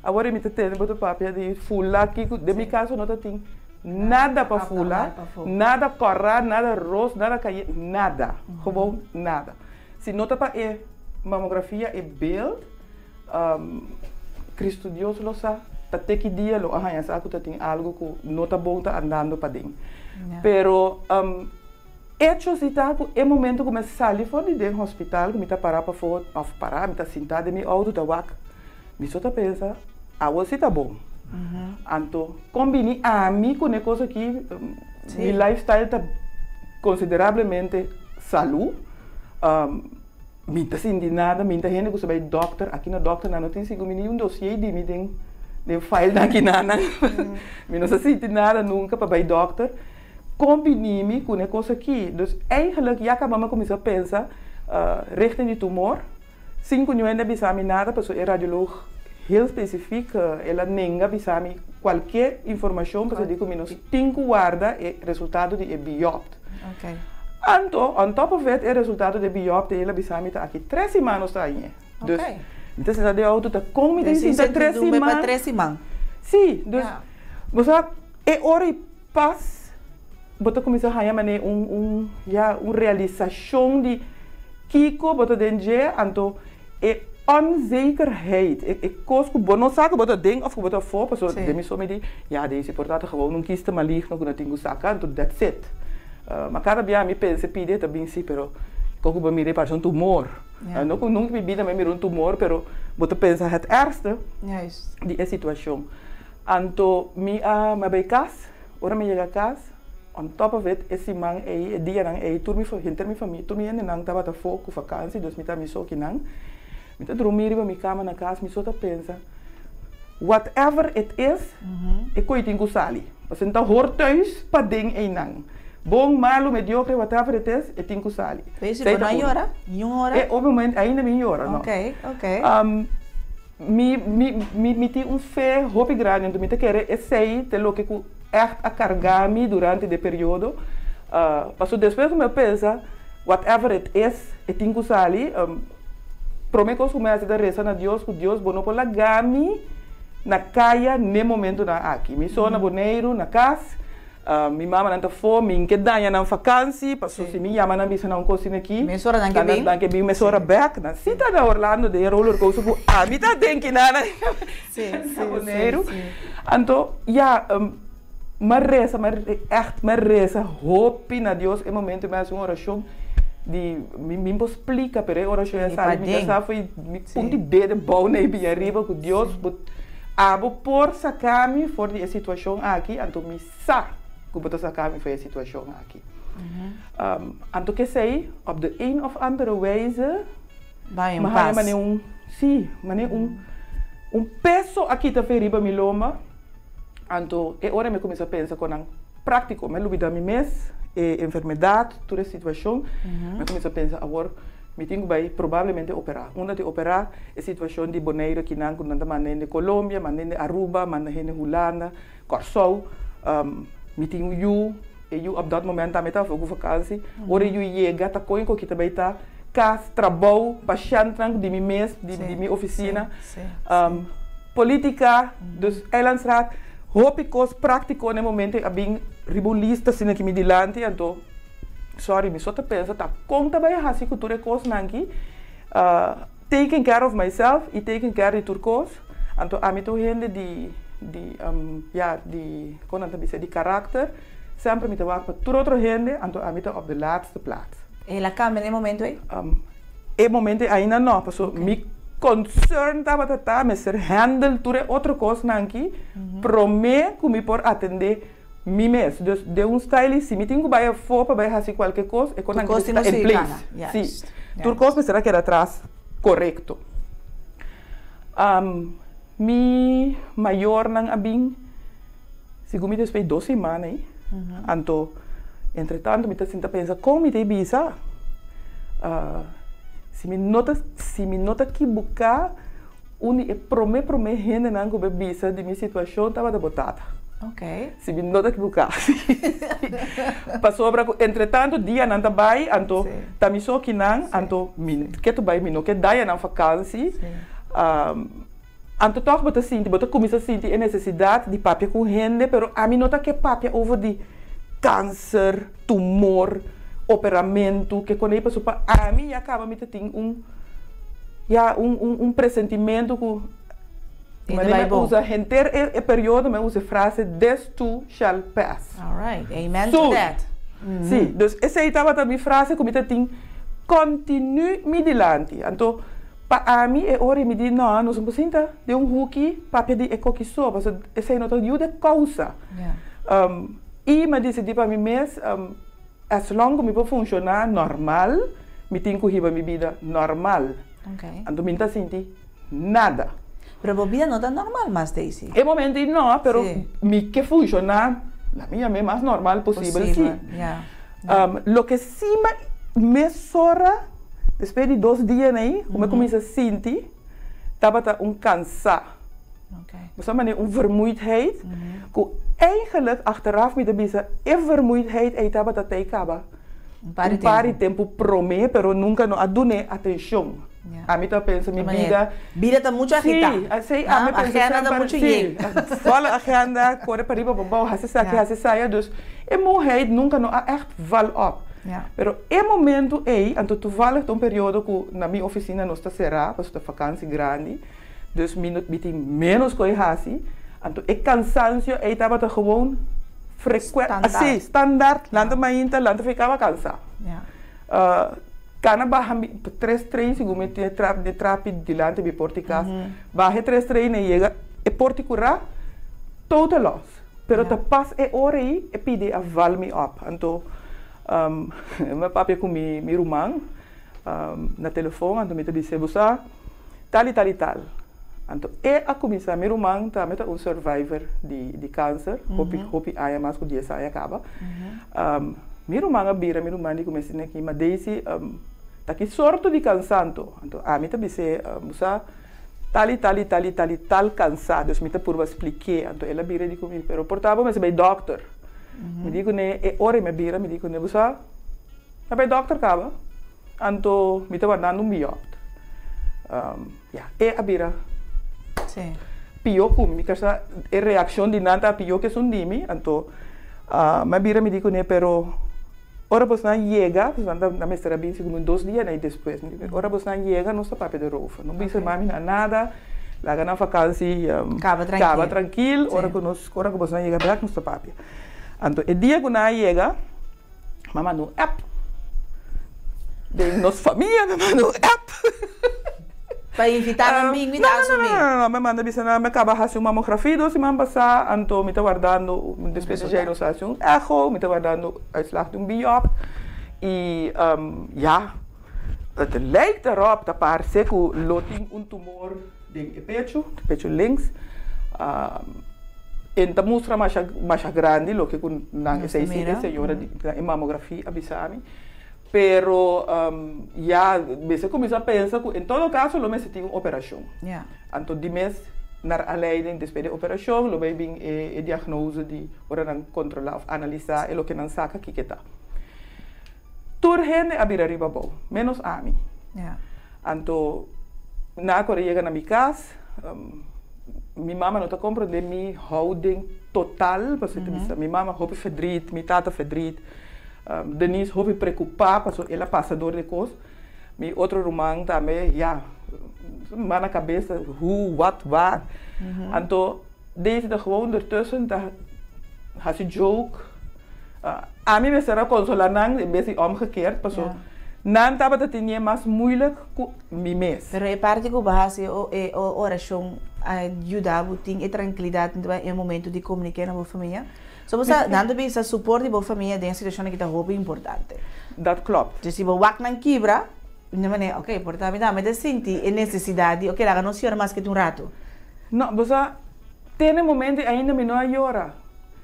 [SPEAKER 20] Awor mi ta tende bo ta papia di fula kiko, den mi kaso no ta tin nada pa fula, nada kòrá, nada ros, nada kayente, nada, gewoon nada. Si no ta pa e mamografia, e beeld, Cristo Dios lo sa ta te ki dia lo a haña sa ku ta tin algu ku no ta bon ta andando paden. Pero. echo si ta ku e momento ku mi a sali for di den hospital ku mi ta pará pafó òf pará mi ta sintá den mi outo ta wak mi so ta pensa awo si ta bon. Anto kon bini ami ku ne kos aki mi lifestyle ta konsiderablemente salú mi ta sinti nada mi ta hende ku sa bai dòkter aki na dòkter nan no tin sigur mi ni un dosié di mi den den file nan aki nan mi no sa sinti nada nunka pa bai dòkter. Kon bini mi ku e kos aki? Dus eigenlijk ya kaba mi a kuminsá pensa richting di tumor, sin ku niun hende a bisa mi nada, pasobra e radioloog heel specifiek el a nenga bisa mi kualke informashon pasobra di ku mi nos tin ku warda e resultado di e biopt. Anto on top of it e resultado di e biopt el a bisa mi ta aki tres siman nos ta hañ'é. Dus mi ta sinta den outo ta kon mi ta sinta tres siman? Si, dus bo sa e ora i Pas, bo ta kuminsá haña manera un un ya un realisashon di kiko bo ta den dje, anto e onzekerheid, e e kos ku bo no sa ku bo ta den òf ku bo ta afó, pasobra den mi so mi di, ya Daisy por ta ta gewoon un kista maligno ku no tin ku saka, anto that's it. Ma kada bia mi pensa pidi e ta bin si, pero kon ku bo mira e parse un tumor. No ku nunka mi bida mi a mira un tumor, pero bo ta pensa het ergste di e situashon. Anto mi a mi a bay cas, ora mi yega cas, on top of it e siman ey, e dianan ey tur mi henter mi famia, tur mi hendenan tabata afo cu vakantie, dus mi ta mi so kinan. Mi ta drumi riba mi cama na cas, mi so ta pensa, whatever it is, e coy tin cu sali. Pasobra mi ta hoor thuis paden eynan. Bon, malo, mediocre, whatever it is, e tin cu sali.
[SPEAKER 2] Pero bo no a yora? Niun ora?
[SPEAKER 20] E momento ainda mi yora, no.
[SPEAKER 2] Ok, ok.
[SPEAKER 20] Mi mi mi mi tin un fe hopi grandi, anto mi ta kere esei ta loke ku ègt a karga mi durante de periodo. Pasobra despues ku mi a pensa, whatever it is, e tin ku sali. Prome kos ku mi a hasi ta resa na Dios ku Dios bo no por laga mi na kaya n'e momentunan aki. Mi so na Boneiru, na kas. Mi mamanan ta fo, mi n'ke daña nan fakansi, paso si mi yama nan bisa nan un kos asina aki,
[SPEAKER 2] Mesora nan ke bin.
[SPEAKER 20] Nan ke bin mesora bek. Nan si ta na Orlando den e roller coaster ku ami ta den kinan na Boneiru. Anto ya, m'a resa, m'a ègt m'a resa hopi na Dios e momento mi a hasi un orashon di, mi mi por splika pero e orashon a sali mi ta sa fo'i mi punti dede bou na e bin ariba ku Dios bo Abo por saca mi for di e situacion aki, anto mi sa cu bo ta saca mi for e situacion aki. Anto kesey, op de een of andere wijze,
[SPEAKER 2] Bai
[SPEAKER 20] mi
[SPEAKER 2] un
[SPEAKER 20] haya
[SPEAKER 2] pas.
[SPEAKER 20] mane un, si, mane un, un peso a kita fe riba mi lomba. Anto e ora mi cuminsa pensa con nan practico, mi a lubida mi mes, e enfermedad, tur e situacion, mi a cuminsa pensa awor, Mi tin ku bai probablemente operá. Unda tin operá, e situashon di Boneiru akinan ku nan ta manda hende Colombia, manda hende Aruba, manda hende Hulanda, Kòrsou. Mi tin un yu, e yu op dat moment tambe tabata ku vakansi. Ora e yu yega ta kon ku ta bai ta kas, trabou, pashèntnan di mi mes, di mi ofisina, polítika, dus eilandsraad. Hopi kos práktiko na e momento ei a bin riba un lista asina aki mi dilanti, anto. Sorry, mi so ta pensa ta kon ta bai hasi ku tur e kosnan aki, taking care of myself i taking care di tur kos, anto ami ta un hende di di ya di kon nan ta bisa di karakter, semper mi ta wak pa tur otro hende, anto ami ta op de laatste plaats.
[SPEAKER 2] El a kambia na e momento ei?
[SPEAKER 20] E momento ei ainda no, pasobra mi concern tabata ta mester handle tur e otro kosnan aki prome ku mi por atende Mi mes, dus den un style si mi tin ku bai afó pa bai hasi kualke kos, e kosnan
[SPEAKER 2] Tur kos
[SPEAKER 20] mester
[SPEAKER 2] tin
[SPEAKER 20] ta
[SPEAKER 2] ku
[SPEAKER 20] in
[SPEAKER 2] sigui
[SPEAKER 20] place.
[SPEAKER 2] kana.
[SPEAKER 20] Sí,
[SPEAKER 2] Juist,
[SPEAKER 20] tur kos
[SPEAKER 2] juist.
[SPEAKER 20] mester a keda atras korekto. Mi mayornan a bin segun mi despues di dos siman ei, anto entretanto mi ta sinta pensa kon mi ta e bisa si mi no ta si mi no ta kibuká. Un di e promé promé hendenan ku mi a bisa di mi situashon tabata bo tata. Si mi no ta ekibuká. Pasobra ku entretantu dianan ta bai, anto ta mi so kinan, anto mi ke ta bai, mi no ke daña nan fakansi. Anto tòg bo ta sinti, bo ta kuminsá sinti e nesesidat di papia ku un hende, pero ami no ta ke papia over di kanser, tumor, operamentu, ke konei, pasobra pa ami ya kaba mi ta tin un. Ya un un un presentimiento ku
[SPEAKER 2] E ta
[SPEAKER 20] manera
[SPEAKER 2] bai
[SPEAKER 20] mi
[SPEAKER 2] bon.
[SPEAKER 20] usa henter e e periodo mi a usa e frase this too shall pass.
[SPEAKER 2] All right, amen to
[SPEAKER 20] Soon.
[SPEAKER 2] that.
[SPEAKER 20] Si, dus esei tabata mi frase ku mi ta tin kontinu mi dilanti. Anto pa ami e ora mi di no, nos no por sinta den un huki papia di e koki so, pasobra esei no ta yuda e kousa. I mi a disidí pa mi mes, as long ku mi por funshoná normal, mi tin ku hiba mi bida normal. Anto mi no ta sinti nada.
[SPEAKER 2] Pero bo bida no ta normal mas, Daisy.
[SPEAKER 20] E momento ei no, pero mi ke funshoná la mi yam'é mas normal posibel sí. Loke sí mi mesora despues di dos dianan ei ku mi a kuminsá sinti tabata un kansá. Bo sa manera un vermoeidheid ku eigenlijk achteraf mi ta bisa e vermoeidheid ei tabata tei kaba un par di tempu promé pero nunka no a dun'é atenshon. Ami ta pensa mi bida.
[SPEAKER 2] Bida ta muchu agitá.
[SPEAKER 20] Sí, asei ami pensa semper.
[SPEAKER 2] Agenda ta muchu yen.
[SPEAKER 20] Sí, volle agenda, kore pariba pabou, hasi esaki, hasi esaya. Dus e moeheid nunka no a ègt val op. Pero e momento ei, anto toevallig ta un periodo ku na mi ofisina nos ta será, pasobra ta fakansi grandi, dus mi no mi tin ménos ku e hasi. Anto e kansansio ei tabata gewoon frekuente, así, standaard, lanta mainta, lanta fei kaba kansá. Kana baha mi tres trein segun mi tin e trap de trapi dilanti mi porta di kas. Baha e tres trein e yega e porta di kurá total los. Pero ta pas e ora ei e pidi a val mi op. Anto mi a papia ku mi mi ruman na telefon anto mi ta bis'é bo sa tal i tal i tal. Anto e a kuminsá mi ruman tambe ta un survivor di di kanser hopi hopi aña mas ku dies aña kaba. Mi ruman a bira mi ruman di ku mi asina aki, ma Daisy ta ki sorto di kansanto? Anto ami ta bis'é, bo sa, tal i tal i tal i tal i tal kansá, dus mi ta purba splik'é. Anto el a bira di ku mi, pero por ta bo mester bai dòkter. Mi di kuné, e ora mi a bira, mi di kuné, bo sa, mi a bai dòkter kaba, anto mi ta wardando un biopt. Ya, e a bira pió ku mi, mi ker sa e reakshon di nan ta pió ku esun di mi, anto mi a bira mi di kuné, pero ora bosnan yega, pasobra nan ta mester a bin segun mi dos dia despues, mi di ora bosnan yega nos ta papia derover, no bisa mami nan nada, laga nan fakansi kaba trankil, ora ku nos ora ku bosnan yega bèk nos ta papia. Anto e dia ku nan a yega, mi a manda un app den nos famia, mi a manda un app.
[SPEAKER 2] Pa invitá nan bin, mi ta asumí.
[SPEAKER 20] No, no, no, no, mi a manda bisa nan, mi a kaba hasi un mamografia dos siman pasá, anto mi ta wardando, despues di djei nos a hasi un echo, mi ta wardando uitslag di un biop, i ya, het lijkt erop, ta parse ku lo tin un tumor den e pechu, pechu links, e ta mustra masha, masha grandi loke ku nan esei si e señora di e mamografia a bisa mi. Pero ya mester cuminsa pensa cu en todo caso lo mester tin un operacion. Anto di mes naar aanleiding despues di e operacion lo bay bin e diagnose di ora nan controla of analisa e loke nan saca kiko ta. Tur hende a bira riba abou, menos ami. Anto nan a core yega na mi cas, mi mama no ta comprende mi houding total, pasobra ta bisa mi mama hopi verdriet, mi tata verdriet. Denise hopi preocupa pasobra el a pasa door di cos. Mi otro ruman tambe, ya, man na cabeza, hoe, wat, waar. Anto Daisy ta gewoon ertussen ta haci joke. Ami mester a consola nan en bes di omgekeerd pasobra nan tabata tenié mas moeilijk cu mi mes.
[SPEAKER 2] Pero e parti cu bo a haci e oracion a yuda bo tin e trankilidad e momento di comunica na bo famia? So bo sa, nan ta bisa support di bo famia den e situacion aki ta hopi importante.
[SPEAKER 20] Dat klopt.
[SPEAKER 2] Dus si bo wak nan kibra, nan manera, ok, por ta mi tambe ta sinti e necesidad di, ok, laga nos yora maske un rato.
[SPEAKER 20] No, bo sa, te na e momento ainda mi no a yora.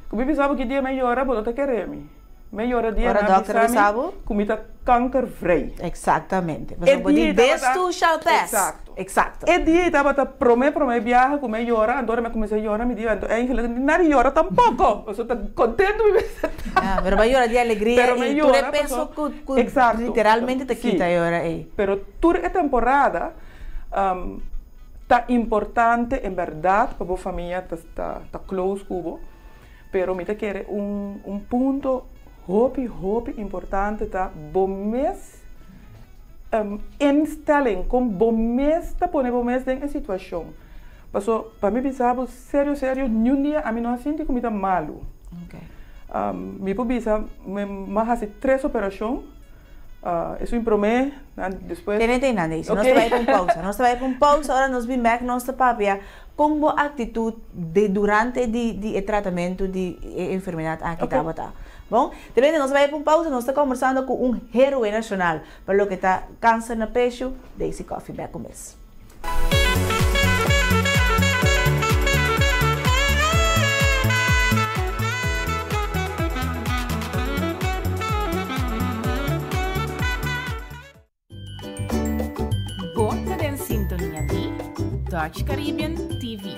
[SPEAKER 20] Ku mi bisa bo ki dia mi a yora, bo no ta kere mi. Mi a yora dia
[SPEAKER 2] Ora
[SPEAKER 20] nan a
[SPEAKER 2] dokter
[SPEAKER 20] bisa
[SPEAKER 2] bisa
[SPEAKER 20] mi
[SPEAKER 2] bo?
[SPEAKER 20] ku mi ta kankervrij.
[SPEAKER 2] Exactamente.
[SPEAKER 20] E
[SPEAKER 2] Pasobra bo
[SPEAKER 20] dia
[SPEAKER 2] di
[SPEAKER 20] ei
[SPEAKER 2] this
[SPEAKER 20] tabata,
[SPEAKER 2] too shall pass.
[SPEAKER 20] Exacto.
[SPEAKER 2] Exacto.
[SPEAKER 20] E dia ei tabata prome prome biaha ku mi a yora, anto ora mi a kuminsá yora mi di anto eigenlijk nadie yora tampoko, pasobra ta kontentu mi mester ta.
[SPEAKER 2] Ya, pero bo a yora di alegria
[SPEAKER 20] Pero mi
[SPEAKER 2] i
[SPEAKER 20] a
[SPEAKER 2] tur e
[SPEAKER 20] yora
[SPEAKER 2] peso
[SPEAKER 20] paso,
[SPEAKER 2] ku ku
[SPEAKER 20] exacto,
[SPEAKER 2] literalmente ta
[SPEAKER 20] sí.
[SPEAKER 2] kita e ora ei.
[SPEAKER 20] Pero tur e temporada ta importante en bèrdat pa bo famia ta ta close ku bo. Pero mi ta kere un un punto hopi hopi importante ta bo mes instelling, kon bo mes ta pone bo mes den e situashon. Paso pa mi bisa bo serio serio niun dia ami no a sinti ku mi ta malu. Mi por bisa mi a hasi tres operashon, esun promé, despues.
[SPEAKER 2] Tene te nan Daisy, nos ta bai pa un pausa, nos ta bai pa un pausa, ora nos bin bek nos ta papia kon bo aktitut de durante di di e tratamentu di e enfermedat aki tabata. Bon, te bende nos ta bai pa un pausa, nos ta kombersando ku un héroe nashonal pa loke ta kanser na pechu, Daisy Coffie, bek un bes.
[SPEAKER 10] Bo ta den sintonia di Dutch Caribbean TV.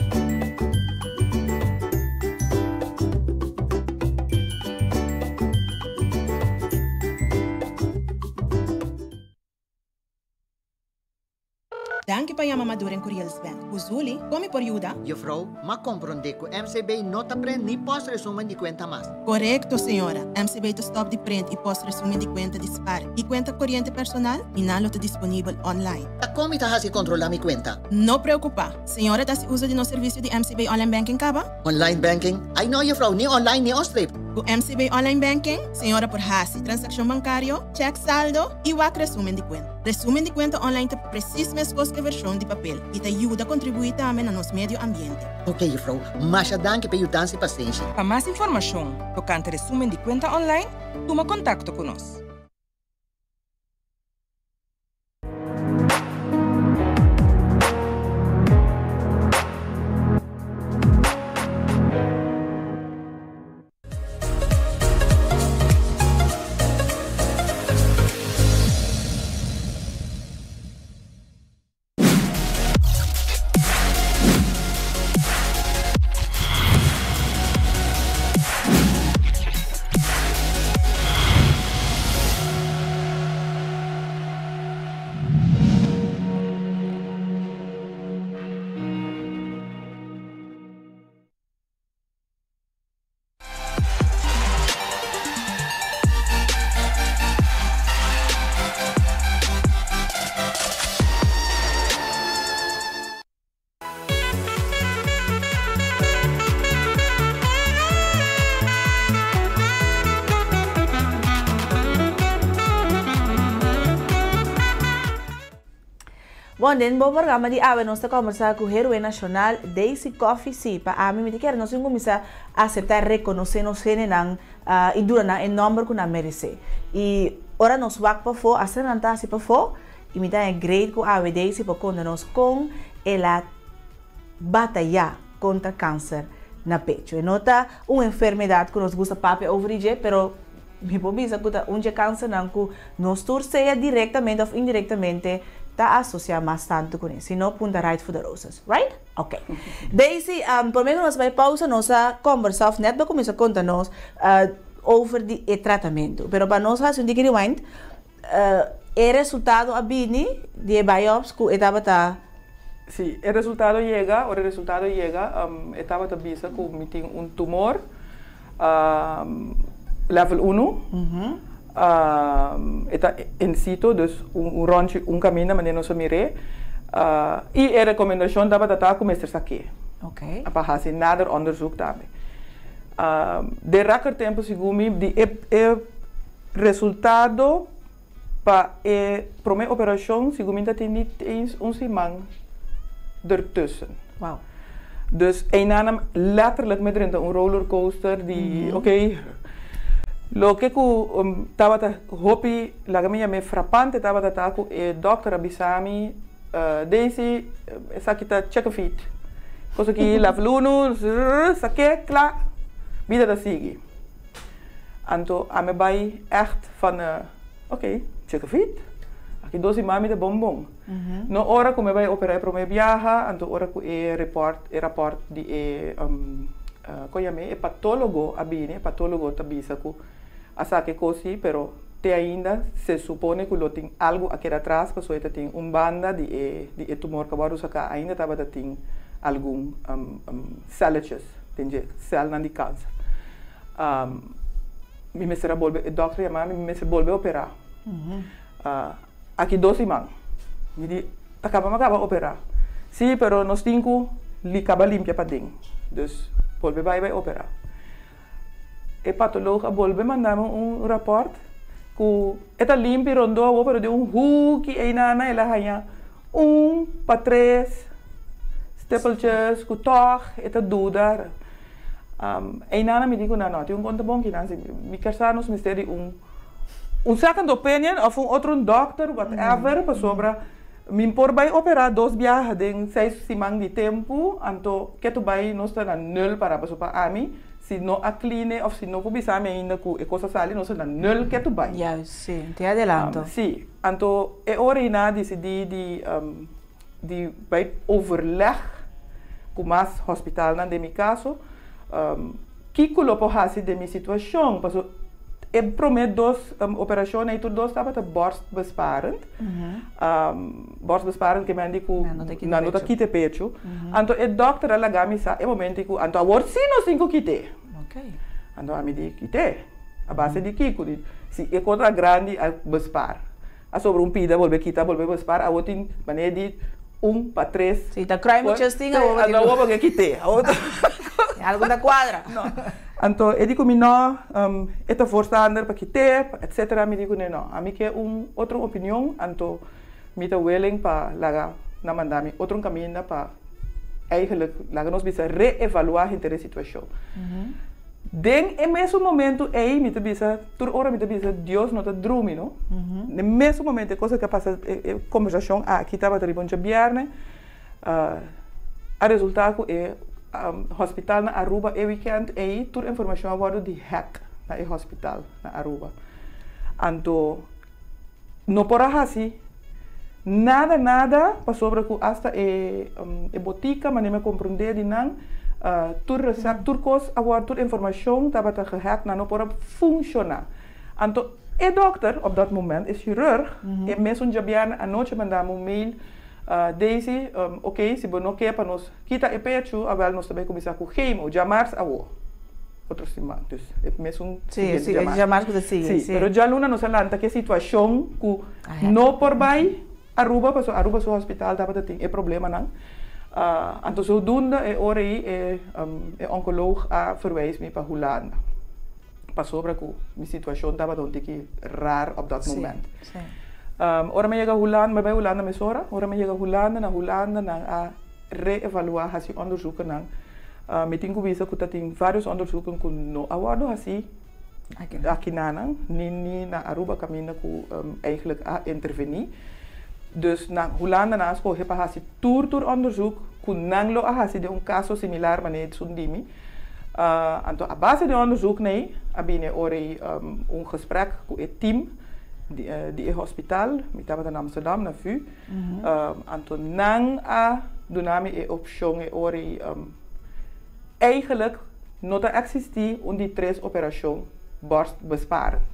[SPEAKER 21] Danki pa yama Maduren Curiels Bank. Ku Zuli, kon mi por yuda?
[SPEAKER 22] Juffrouw, m'a komprondé ku MCB no ta prent ni post resumen di kuenta mas.
[SPEAKER 21] Korekto, señora. MCB ta stòp di prent i post resumen di kuenta di spar i kuenta koriente personal i nan lo ta disponibel online.
[SPEAKER 22] Ta kon mi ta hasi kontrolá mi kuenta?
[SPEAKER 21] No preokupá. Señora ta hasi uso di nos servisio di MCB Online Banking kaba?
[SPEAKER 22] Online banking? Ai no, juffrouw, ni online ni onstreep.
[SPEAKER 21] Ku MCB Online Banking, señora por hasi transakshon bankario, chèk saldo i wak resumen di kuenta. Resumen di kuenta online ta presis meskos ku e vershon di papel i ta yuda kontribuí tambe na nos medio ambiente.
[SPEAKER 22] Ok juffrouw, masha danki pa e yudansa i pasenshi.
[SPEAKER 23] Pa mas informashon tokante resumen di kuenta online, tuma kontakto ku nos.
[SPEAKER 2] Bon, den bo programa di awe nos ta kombersá ku héroe nashonal Daisy Coffie. Sí, pa ami mi ta kere nos tin kuminsá aseptá i rekonosé nos hendenan i duna nan e nòmber ku nan meresé. I ora nos wak pafó, asina nan ta hasi pafó, i mi ta haña great ku awe Daisy por konta nos kon el a batayá kontra kanser na pechu. E no ta un enfermedat ku nos gusta papia over di dje, pero Mi por bisa ku ta un dje kansernan ku nos tur sea direktamente òf indirektamente ta asosiá mas tantu kuné. Si no, punta right for the roses. Right? Ok. Daisy, promé ku nos bai pausa nos a kòmbersá òf nèt bo kuminsá konta nos over di e tratamentu. Pero pa nos hasi un tiki rewind, e resultado a bini di e biopsy ku e tabata.
[SPEAKER 20] Sí, e resultado yega, ora e resultado yega, e tabata bisa ku mi tin un tumor. Level unu, e ta in situ, dus un ròntje un kaminda manera nos a mir'é. I e rekomendashon tabata ta ku mester sak'é pa hasi nader onderzoek tambe. Den raker tempu segun mi di e e resultado pa e promé operashon segun mi ta tin niet eens un siman dertussen. Dus einan letterlijk mi drenta un rollercoaster di oké, loke ku tabata hopi laga mi yam'é frapante tabata ta ku e dòkter a bisa mi, Daisy esaki ta check-a-feet, kos aki level unu, sak'é, kla, bida ta sigui. Anto ami bai ègt van oké, check-a-feet, aki dos siman mi ta bon bon. No ora ku mi bai operá e promé biaha, anto ora ku e report, e rapòrt di e, kon yam'é, e patólogo a bini, e patólogo ta bisa ku a saka e kos sí, pero te ainda se supone ku lo tin algu a keda atras pasobra e ta tin un banda di e di e tumor ku a wòrdu saká ainda tabata tin algun celletjes den dje, sèlnan di kanser. Mi mester a bolbe, e dòkter a yama mi, mi mester bolbe operá. Aki dos siman. Mi di, Ta kaba mi a kaba operá. Sí, pero nos tin ku li kaba limpia paden. Dus, bolbe bai bai operá. E patoloog a bolbe manda mi un rapòrt ku e ta limpi rondó awor pero den un huki einana el a haña un pa tres stipeltjes ku tòg e ta duda. Einana mi di ku nan no tin un konta bon kinan si mi kier sa nos mester di un un second opinion òf un otro un dòkter whatever pasobra mi por bai operá dos biaha den seis siman di tempu anto ketu bai nos ta na nul para pasobra pa ami Si no a cleane of si no por bisa mi ainda cu e cos a sali, nos a na nul ke tu bay.
[SPEAKER 2] Juist, si. Te adelanto.
[SPEAKER 20] Si. Anto e ora ei nan a dicidi di di bay overleg cu mas hospitalnan den mi caso, kico lo por haci den mi situacion. Pasobra e prome dos operacion ei tur dos tabata borstbesparend. Borstbesparend ke men di ku nan no ta kita e pechu. Anto e dòkter a laga mi sa e momento ku anto awor si nos tin ku kit'é. Anto ami di kit'é? A base di kiko? Di si e kos a grandi a bespar. A sobra un pida bolbe kita bolbe bespar awor tin manera di un pa tres.
[SPEAKER 2] Si ta kruim muchas tin awor bo tin ku.
[SPEAKER 20] Anto awor bo ke kit'é.
[SPEAKER 2] Algu ta kuadra.
[SPEAKER 20] Anto e di ku mi no, e ta voorstander pa kit'é, etcetera. Mi di ku ne no, ami ke un otro opinion, anto mi ta willing pa laga nan manda mi otro kaminda pa eigenlijk laga nos bisa reevaluá henter e situashon. Den e mesun momento ei mi ta bisa, tur ora mi ta bisa Dios no ta drumi no. Den e mesun momento e cosa ke a pasa, e kombersashon aki tabata riba un djabièrnè, A resulta cu e hospital na Aruba e weekend ey tur informacion a wordo di hack na e hospital na Aruba. Anto no por a haci nada nada pasobra cu hasta e botica manera mi a comprende di nan tur recept tur cos a wordo tur informacion tabata gehack nan no por a funciona. Anto e dokter op dat moment e chirurg e mesun djabierne anochi a manda mi un mail. Daisy, Ok, si bo no ke pa nos kita e pechu, awel nos ta bay kuminsá ku chemo djamars awo, otro siman. Dus e mesun siguiente djamars.
[SPEAKER 2] Sí, djamars ku ta sigui,
[SPEAKER 20] sí. Pero djaluna nos a lanta ku e situashon ku no por bay Aruba, pasobra Aruba su hospital tabata tin e problemanan. Anto zodoende e ora ei e onkoloog a verwijs mi pa Hulanda, pasobra ku mi situashon tabata un tiki rar op dat moment. Ora mi a yega Hulanda, mi a bai Hulanda mesora, ora mi a yega Hulanda, na Hulanda nan a reevaluá, hasi onderzoekennan. Mi tin ku bisa ku ta tin vários onderzoeken ku no a wòrdu hasí akinanan, ni ni na Aruba kaminda ku eigenlijk a intervení. Dus na Hulanda nan a skohe pa hasi tur tur onderzoek ku nan lo a hasi den un kaso similar manera esun di mi. Anto a base di e onderzoeknan ei a bini e ora ei un gesprek ku e team di di e hospital, mi tabata na Amsterdam na VU, anto nan a duna mi e opshon e ora ei eigenlijk no ta eksistí un di tres operashon borstbesparend.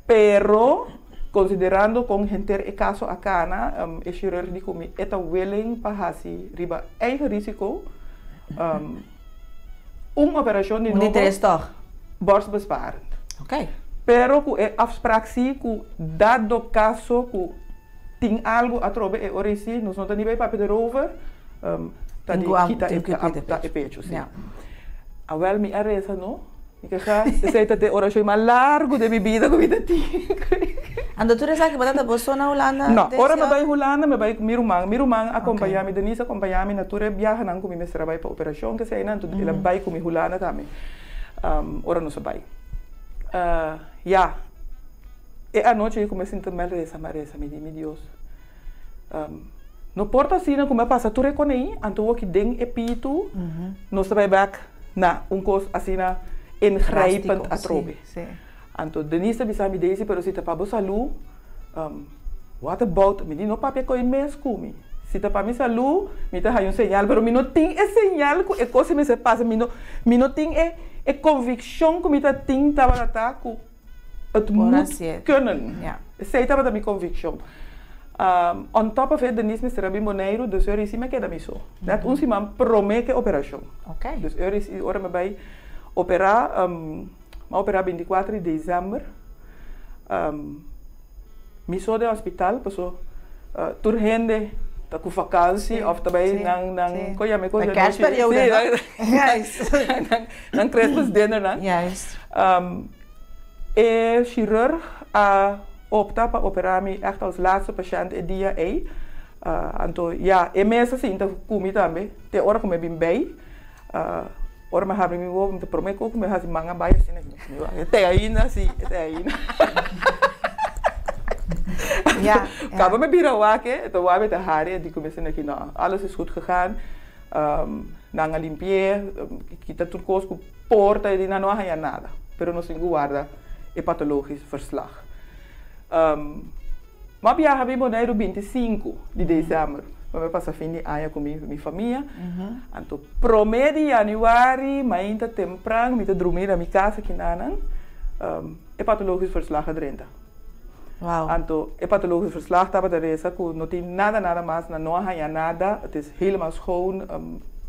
[SPEAKER 20] Pero konsiderando kon henter e kaso a kana, e shirurg di ku mi e ta willing pa hasi riba eigen risiko un operashon di
[SPEAKER 2] Un di
[SPEAKER 20] nobo
[SPEAKER 2] tres tòg.
[SPEAKER 20] borstbesparend.
[SPEAKER 2] Oké.
[SPEAKER 20] Pero ku e afsprak si ku dado kaso ku tin algu atrobe e ora ei si nos no ta ni bai papia derover, ta
[SPEAKER 2] Tin
[SPEAKER 20] di
[SPEAKER 2] ku a
[SPEAKER 20] kita
[SPEAKER 2] tin ku kita e
[SPEAKER 20] e
[SPEAKER 2] pechu.
[SPEAKER 20] pechu si.
[SPEAKER 2] Ja.
[SPEAKER 20] Awèl mi a resa no. Mi ke sa, esei ta e orashon mas largu den mi bida ku mi ta tin.
[SPEAKER 2] Anto tur esaki bo ta ta bo so na Hulanda?
[SPEAKER 20] No, ora mi bai Hulanda mi bai ku mi ruman. Mi ruman a kompañá mi, Denise a kompañá mi na tur e biahanan ku mi mester a bai pa operashon keseinan, anto el a bai ku mi Hulanda tambe ora nos a bai. Ya, e anochi ei ku mi a sinta mi a resa, mi a resa, mi di, mi Dios, No por ta asina ku mi a pasa tur e konei, anto woki den e pitu nos ta bai bek na un kos asina ingrijpend atrobe. Anto Denise ta bisa mi, Daisy, pero si ta pa bo salú, what about, mi di no papia ku e mes ku mi. Si ta pa mi salú, mi ta haña un señal, pero mi no tin e señal ku e kos ei mester pasa, mi no mi no tin e e konvikshon ku mi ta tin tabata ta ku Het moet kunnen. Esei tabata mi conviccion. On top of it, Denise mester a bin Boneiru, dus ora i mi a keda mi so. Net un siman prome ke operacion. Dus ora i ora mi a bai opera, mi a opera binticuater di december. Mi so den hospital, paso tur hende. Ta ku vakansi òf ta bai nan nan kon yama e kos
[SPEAKER 2] Na kerstperiode no?
[SPEAKER 20] Juist. Nan Christmas dinner nan.
[SPEAKER 2] Juist.
[SPEAKER 20] E chirurg a opta pa opera mi echt als laatste patiënt e dia ei. Anto ya e mes a sinta ku mi tambe te ora ku mi a bin bei. Ora mi a habri mi wowo mi ta prome ku mi a hasi man a bai asina mi wak e te ainda si e te ainda. Kaba mi bira wak e ta wak mi ta hari e di ku mi asina ki no alles is goed gegaan. Nan a limpi'é kita tur kos ku porta e di nan no a haña nada pero nos tin ku warda e patologisch verslag. Mi a biaha bin Boneiru 25 di december pa mi pasa fin di aña ku mi famia. Anto prome di januari mainta tempran mi ta drumi na mi kas aki nanan e patologisch verslag a drenta. Anto e patologisch verslag tabata resa ku no tin nada nada mas nan no a haña nada het is helemaal schoon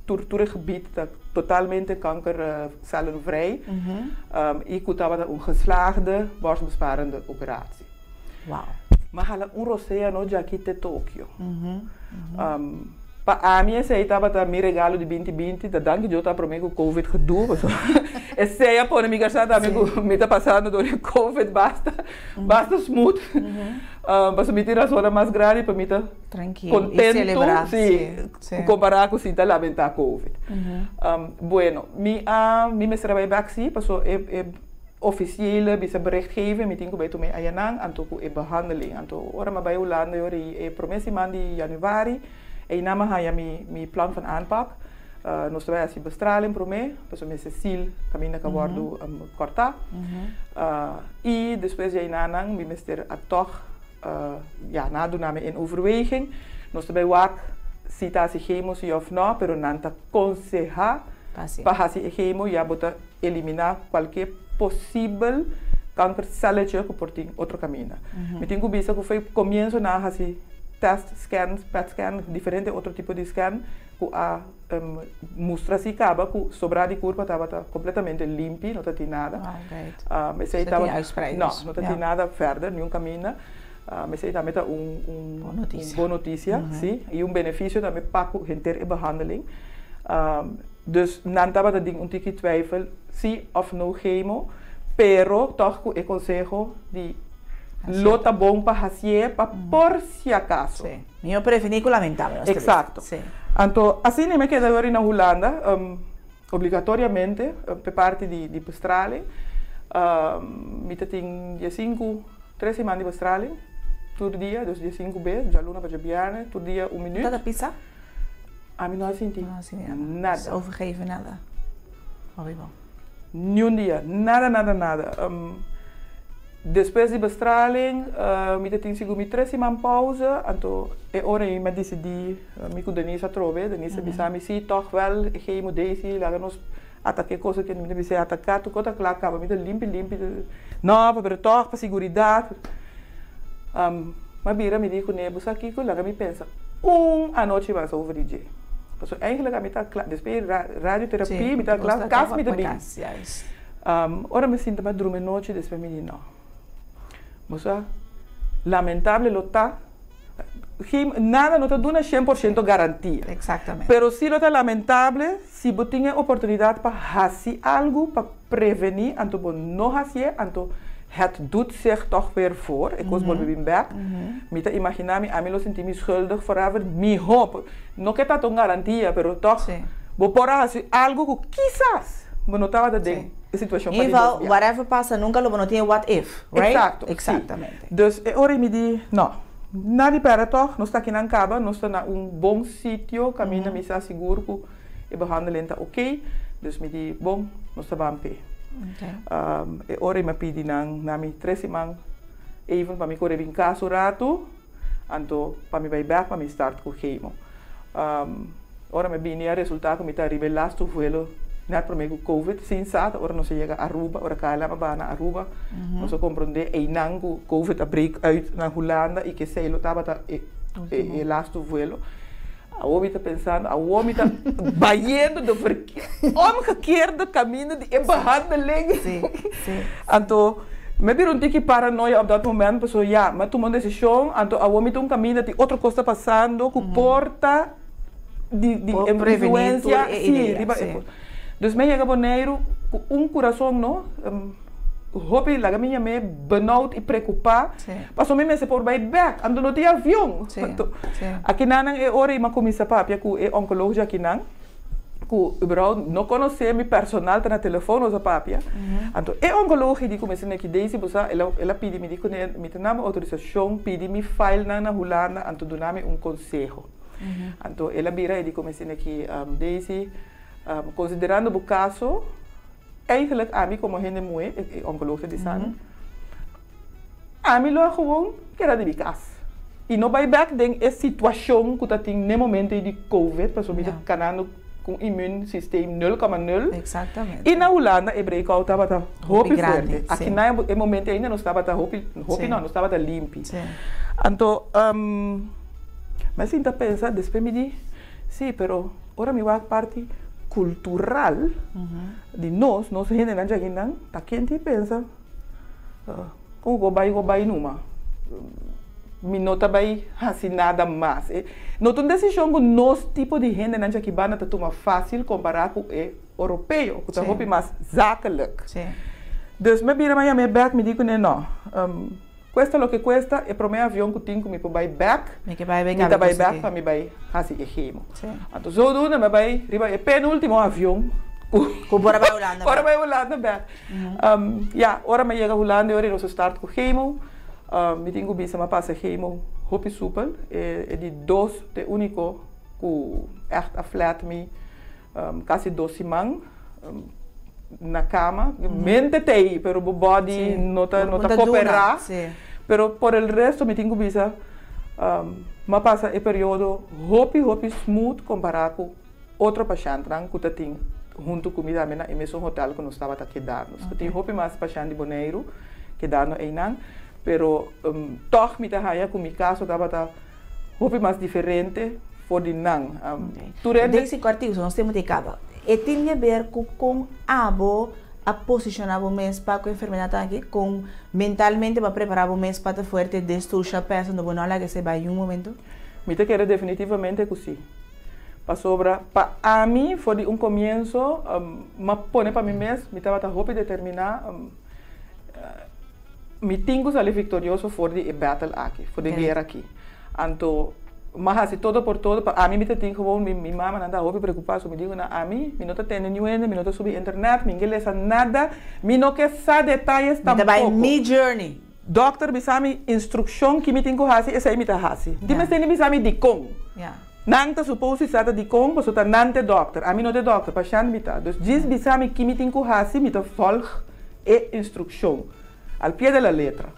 [SPEAKER 20] tur tur e gebied ta totalmente kankercellenvrij i ku tabata un geslaagde borstbesparende operatie.
[SPEAKER 2] Wow.
[SPEAKER 20] M'a hala un rosea no djaki te Tokio. Pa ami esei tabata mi regalo di binti binti, ta danki Dios ta prome ku covid gedoe, pasobra esei a pone mi garsa tambe ku mi ta pasando dor di covid basta, basta smooth, pasobra mi tin rasonnan mas grandi pa mi ta kontentu, si, kompara ku si ta lamenta covid. Bueno, mi a, mi mester a bai bek si, pasobra e Officiële bisa berichtgeving, mi tin ku bai tuma e ayanan anto ku e behandeling. Anto ora mi a bai Hulanda e ora ei e prome siman di januari, einan mi a haña mi mi plan van aanpak. Nos ta bai hasi bestraling prome, pasobra mi Cecile kaminda ka wòrdu kòrtá. I despues di einanan mi mester a tòg ya nan a duna mi in overweging. Nos ta bai wak si ta hasi chemo si òf nò, pero nan ta konsehá pa hasi e chemo ya bo ta eliminá kualke posibel kankersèletje ku por tin otro kaminda. Mi tin ku bisa ku foi komienso nan a hasi tèst, scan, pet scan, diferente otro tipo di scan ku a mustra si kaba ku sobrá di kurpa tabata kompletamente limpi, no ta tin nada. Esei tabata, no, no ta tin nada verder, niun kaminda. Esei tambe ta un bon notisia, si, i un benefisio tambe pa ku henter e behandeling. Dus nan tabata den un tiki twijfel si of no chemo, pero tog ku e konseho di lo ta bon pa hasié pa por si akaso.
[SPEAKER 2] Sí. Mihó prevení ku lamentá, mi nos ta bisa.
[SPEAKER 20] Eksakto. Anto asina mi a keda wor na Hulanda, obligatoriamente p'e parti di bestraling. Mi ta tin diesinku, tres siman di bestraling tur dia, dus diesinku bes, djaluna pa djabièrnè, tur dia un minüt.
[SPEAKER 2] Ta ta pisa?
[SPEAKER 20] Ami no a sinti nada.
[SPEAKER 2] Overgeven nada. Hopi bon.
[SPEAKER 20] Niun dia. Nada, nada, nada. Despues di bestraling, mi ta tin sigur mi tres siman pauze, anto e ora ei mi a disidí, mi ku Denise atrobe, Denise a bisa mi, sí, tòg wèl, e chemo Daisy, laga nos ataká e kos aki. Mi ta bis'é, ataká tur kos ta kla kaba, mi ta limpi limpi. No, pero tòg pa siguridat. M'a bira mi di kuné, bo sa kiko? Laga mi pensa un anochi mas over di dje. Pasobra eigenlijk ami ta kla, despues di radioterapia mi ta kla, kas mi ta bin. Ora mi sinta pa drumi anochi despues mi di no. Bo sa, lamentable lo ta, nada no ta duna shen por shento garantia. Pero si lo ta lamentable si bo tin e oportunidat pa hasi algu pa prevení, anto bo no hasié, anto het doet zich toch weer voor, e kos bolbe bin bèk. Mi ta imaginá mi, ami lo sinti mi schuldig forever, mihó, no ke ta ta un garantia, pero tòg bo por a hasi algu ku kisas bo no tabata den e situashon pa di dos bia.
[SPEAKER 2] Whatever pasa, nunka lo bo no tin e what if, right?
[SPEAKER 20] Eksakto, sí.
[SPEAKER 2] Eksaktamente.
[SPEAKER 20] Dus e ora ei mi di, no, na di pèrdè tòg, nos ta akinan kaba, nos ta na un bon sitio kaminda mi sa sigur ku E behandeling ta oké, dus mi di, bon, nos ta ban p'e. E ora ei mi a pidi nan na mi tres siman even pa mi kore bin kas un ratu, anto pa mi bai bèk pa mi start ku chemo. Ora mi a bini a resultá ku mi ta riba e lastu vuelo nèt promé ku covid, sin sa ta ora nos a yega Aruba, ora KLM a baha na Aruba, nos a komprondé einan ku covid a break uit na Hulanda i kesei lo tabata e lastu vuelo. Awor mi ta pensando, awor mi ta bayendo de omgekeerde camino di e behandeling.
[SPEAKER 2] Sí, sí.
[SPEAKER 20] Anto, Mi a bira un tiki paranoia op dat moment, pasobra ya, mi a tuma un desishon, anto awor mi ta un kaminda tin otro kos ta pasando ku por ta di di
[SPEAKER 2] Por prevení tur
[SPEAKER 20] influensia,
[SPEAKER 2] e
[SPEAKER 20] sí,
[SPEAKER 2] idea,
[SPEAKER 20] riba e
[SPEAKER 2] sí.
[SPEAKER 20] kos. Dus mi a yega Boneiru ku un kurason no, hopi laga mi yam'é benoud i prekupá, pasobra mi mester por bai bèk, anto no tin avion. Anto akinanan e ora i mi a kuminsá papia ku e onkoloog dje akinan, ku überhaupt no konosé mi personal, ta na telefon nos a papia. Anto e onkoloog di ku mi esaki Daisy bo sa, el a el a pidi mi di kuné mi ta na bo outorisashon pidi mi filenan na Hulanda anto duna mi un konseho. Anto el a bira e di ku mi esaki Daisy, konsiderando bo kaso, Eigenlijk ami komo hende muhé, e onkoloog ta bisa mi, ami lo a gewoon keda di mi kas i no bai bèk den e situashon ku ta tin n'e momento ei di covid, pasobra mi ta kanando ku un immuun systeem nul koma nul. I na Hulanda e breakout tabata hopi fuerte. Aki na e momento ainda nos tabata hopi, hopi no, nos tabata limpi. Anto mi a sinta pensa, despues mi di, si, pero Ora mi wak parti kultural di nos, nos hendenan djakinan, ta ken tin pensa kon ku bai ku bai numa. Mi no ta bai hasi nada mas. No ta un desishon ku nos tipo di hendenan djaki banda ta tuma fásil kompará ku e oropeo ku ta hopi mas zakelijk. Dus mi a bira mi a yam'é bèk mi di kuné nò. Cuesta lo que cuesta, e prome avion cu tin cu mi por bay bek,
[SPEAKER 2] Mi ke bai
[SPEAKER 20] mi
[SPEAKER 2] kaba
[SPEAKER 20] ta bay
[SPEAKER 2] cos
[SPEAKER 20] bek
[SPEAKER 2] aki.
[SPEAKER 20] pa mi bay haci e chemo.
[SPEAKER 2] Sí.
[SPEAKER 20] Anto zodoende mi a bay riba e penultimo avion cu
[SPEAKER 2] Cu por a bay Hulanda
[SPEAKER 20] por a
[SPEAKER 2] bek.
[SPEAKER 20] bay Hulanda bek. Ya, ora mi a yega Hulanda e ora nos a start cu chemo. Mi tin cu bisa mi a pasa chemo hopi supel. E di dos t'e unico cu echt a flat mi Casi dos siman na cama. Mente ta ey, pero bo body no ta no ta coopera. Pero por el resto mi tin cu bisa mi a pasa e periodo hopi hopi smooth compara cu otro pashentnan cu ta tin hunto cu mi tambe na e mesun hotel cu nos tabata keda. Nos ta tin hopi mas pashent di Boneiru kedando eynan, pero tog mi ta haya cu mi caso tabata hopi mas diferente for di nan. Tur hende.
[SPEAKER 2] Daisy Cortizo, nos tempo ta caba. E tin di haber cu con abo a posiciona bo mes pa cu enfermedad aki? Con mentalmente bo a prepara bo mes pa ta fuerte destrusha pes unda bo no a laga esey bay niun momento?
[SPEAKER 20] Mi ta kere definitivamente cu si. Pasobra pa ami for di un comienzo m'a pone pa mi mes, mi tabata hopi determina. Mi tin ku sali viktorioso for di e battle aki, for di e guera aki. Anto m'a hasi todo por todo, pa ami mi ta tin gewoon, mi mi mamanan ta hopi preokupá, so mi di ku nan, ami mi no ta tende niun hende, mi no ta subi internet, mi no ke lesa nada, mi no ke sa detayes
[SPEAKER 2] Mi ta bai
[SPEAKER 20] tampoko.
[SPEAKER 2] mi journey.
[SPEAKER 20] Dòkter bisa mi instrukshon ki mi tin ku hasi, esei mi ta hasi. Di mester ni bisa mi dikon. Nan ta supose sa ta dikon pasobra ta nan ta e dòkter, ami no ta e dòkter, pashènt mi ta. Dus djis bisa mi ki mi tin ku hasi, mi ta vòlg e instrukshon al pie de la letra.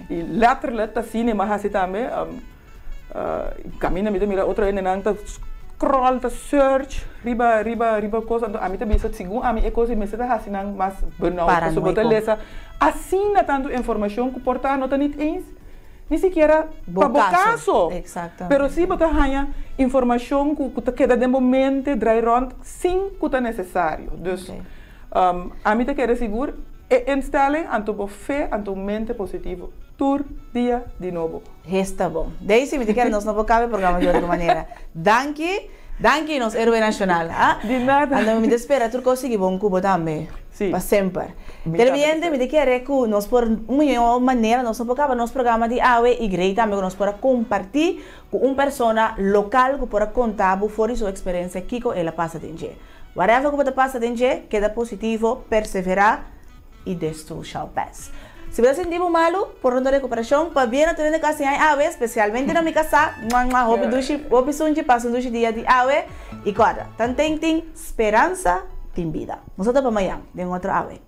[SPEAKER 20] I letterlijk ta asina mi a hasi tambe. Kaminda mi ta mira otro hendenan ta scroll, ta search riba riba riba kos, anto ami ta bisa segun ami e kos ei mester ta hasi nan mas benauwd pasobra bo ta lesa asina tantu informashon ku por ta no ta nit eens ni sikiera pa bo kaso. Pero si bo ta haña informashon ku ta keda den bo mente drai rònt sin ku ta nesesario. Dus ami ta kere sigur e instelling anto bo fe anto un mente positivo tur dia di nobo.
[SPEAKER 2] Esta bon. Daisy, mi ta kere nos no por caba e programa di otro manera. Danki, danki nos héroe nacional. Ah?
[SPEAKER 20] Di nada.
[SPEAKER 2] Anto mi ta spera tur cos sigui bon cu bo tambe.
[SPEAKER 20] Sí.
[SPEAKER 2] Pa semper.
[SPEAKER 20] Mi tambe ta
[SPEAKER 2] Televidente,
[SPEAKER 20] spera.
[SPEAKER 2] mi ta kere cu nos por un miho manera nos no por caba nos programa di awe y grei tambe cu nos por a comparti cu un persona local cu por a conta bo for di su experiencia kico el a pasa den dje. Whatever cu bo ta pasa den dje, keda positivo, persevera y this too shall pass. Si bo ta sinti bo malu, por ronda recuperacion, pabia na tur hende cu a siña awe, specialmente na mi casa, mua mua, hopi dushi, hopi sunchi, pasa un dushi dia di awe, y corda, tanten tin speransa, tin bida. Nos ta topa mañan den otro awe.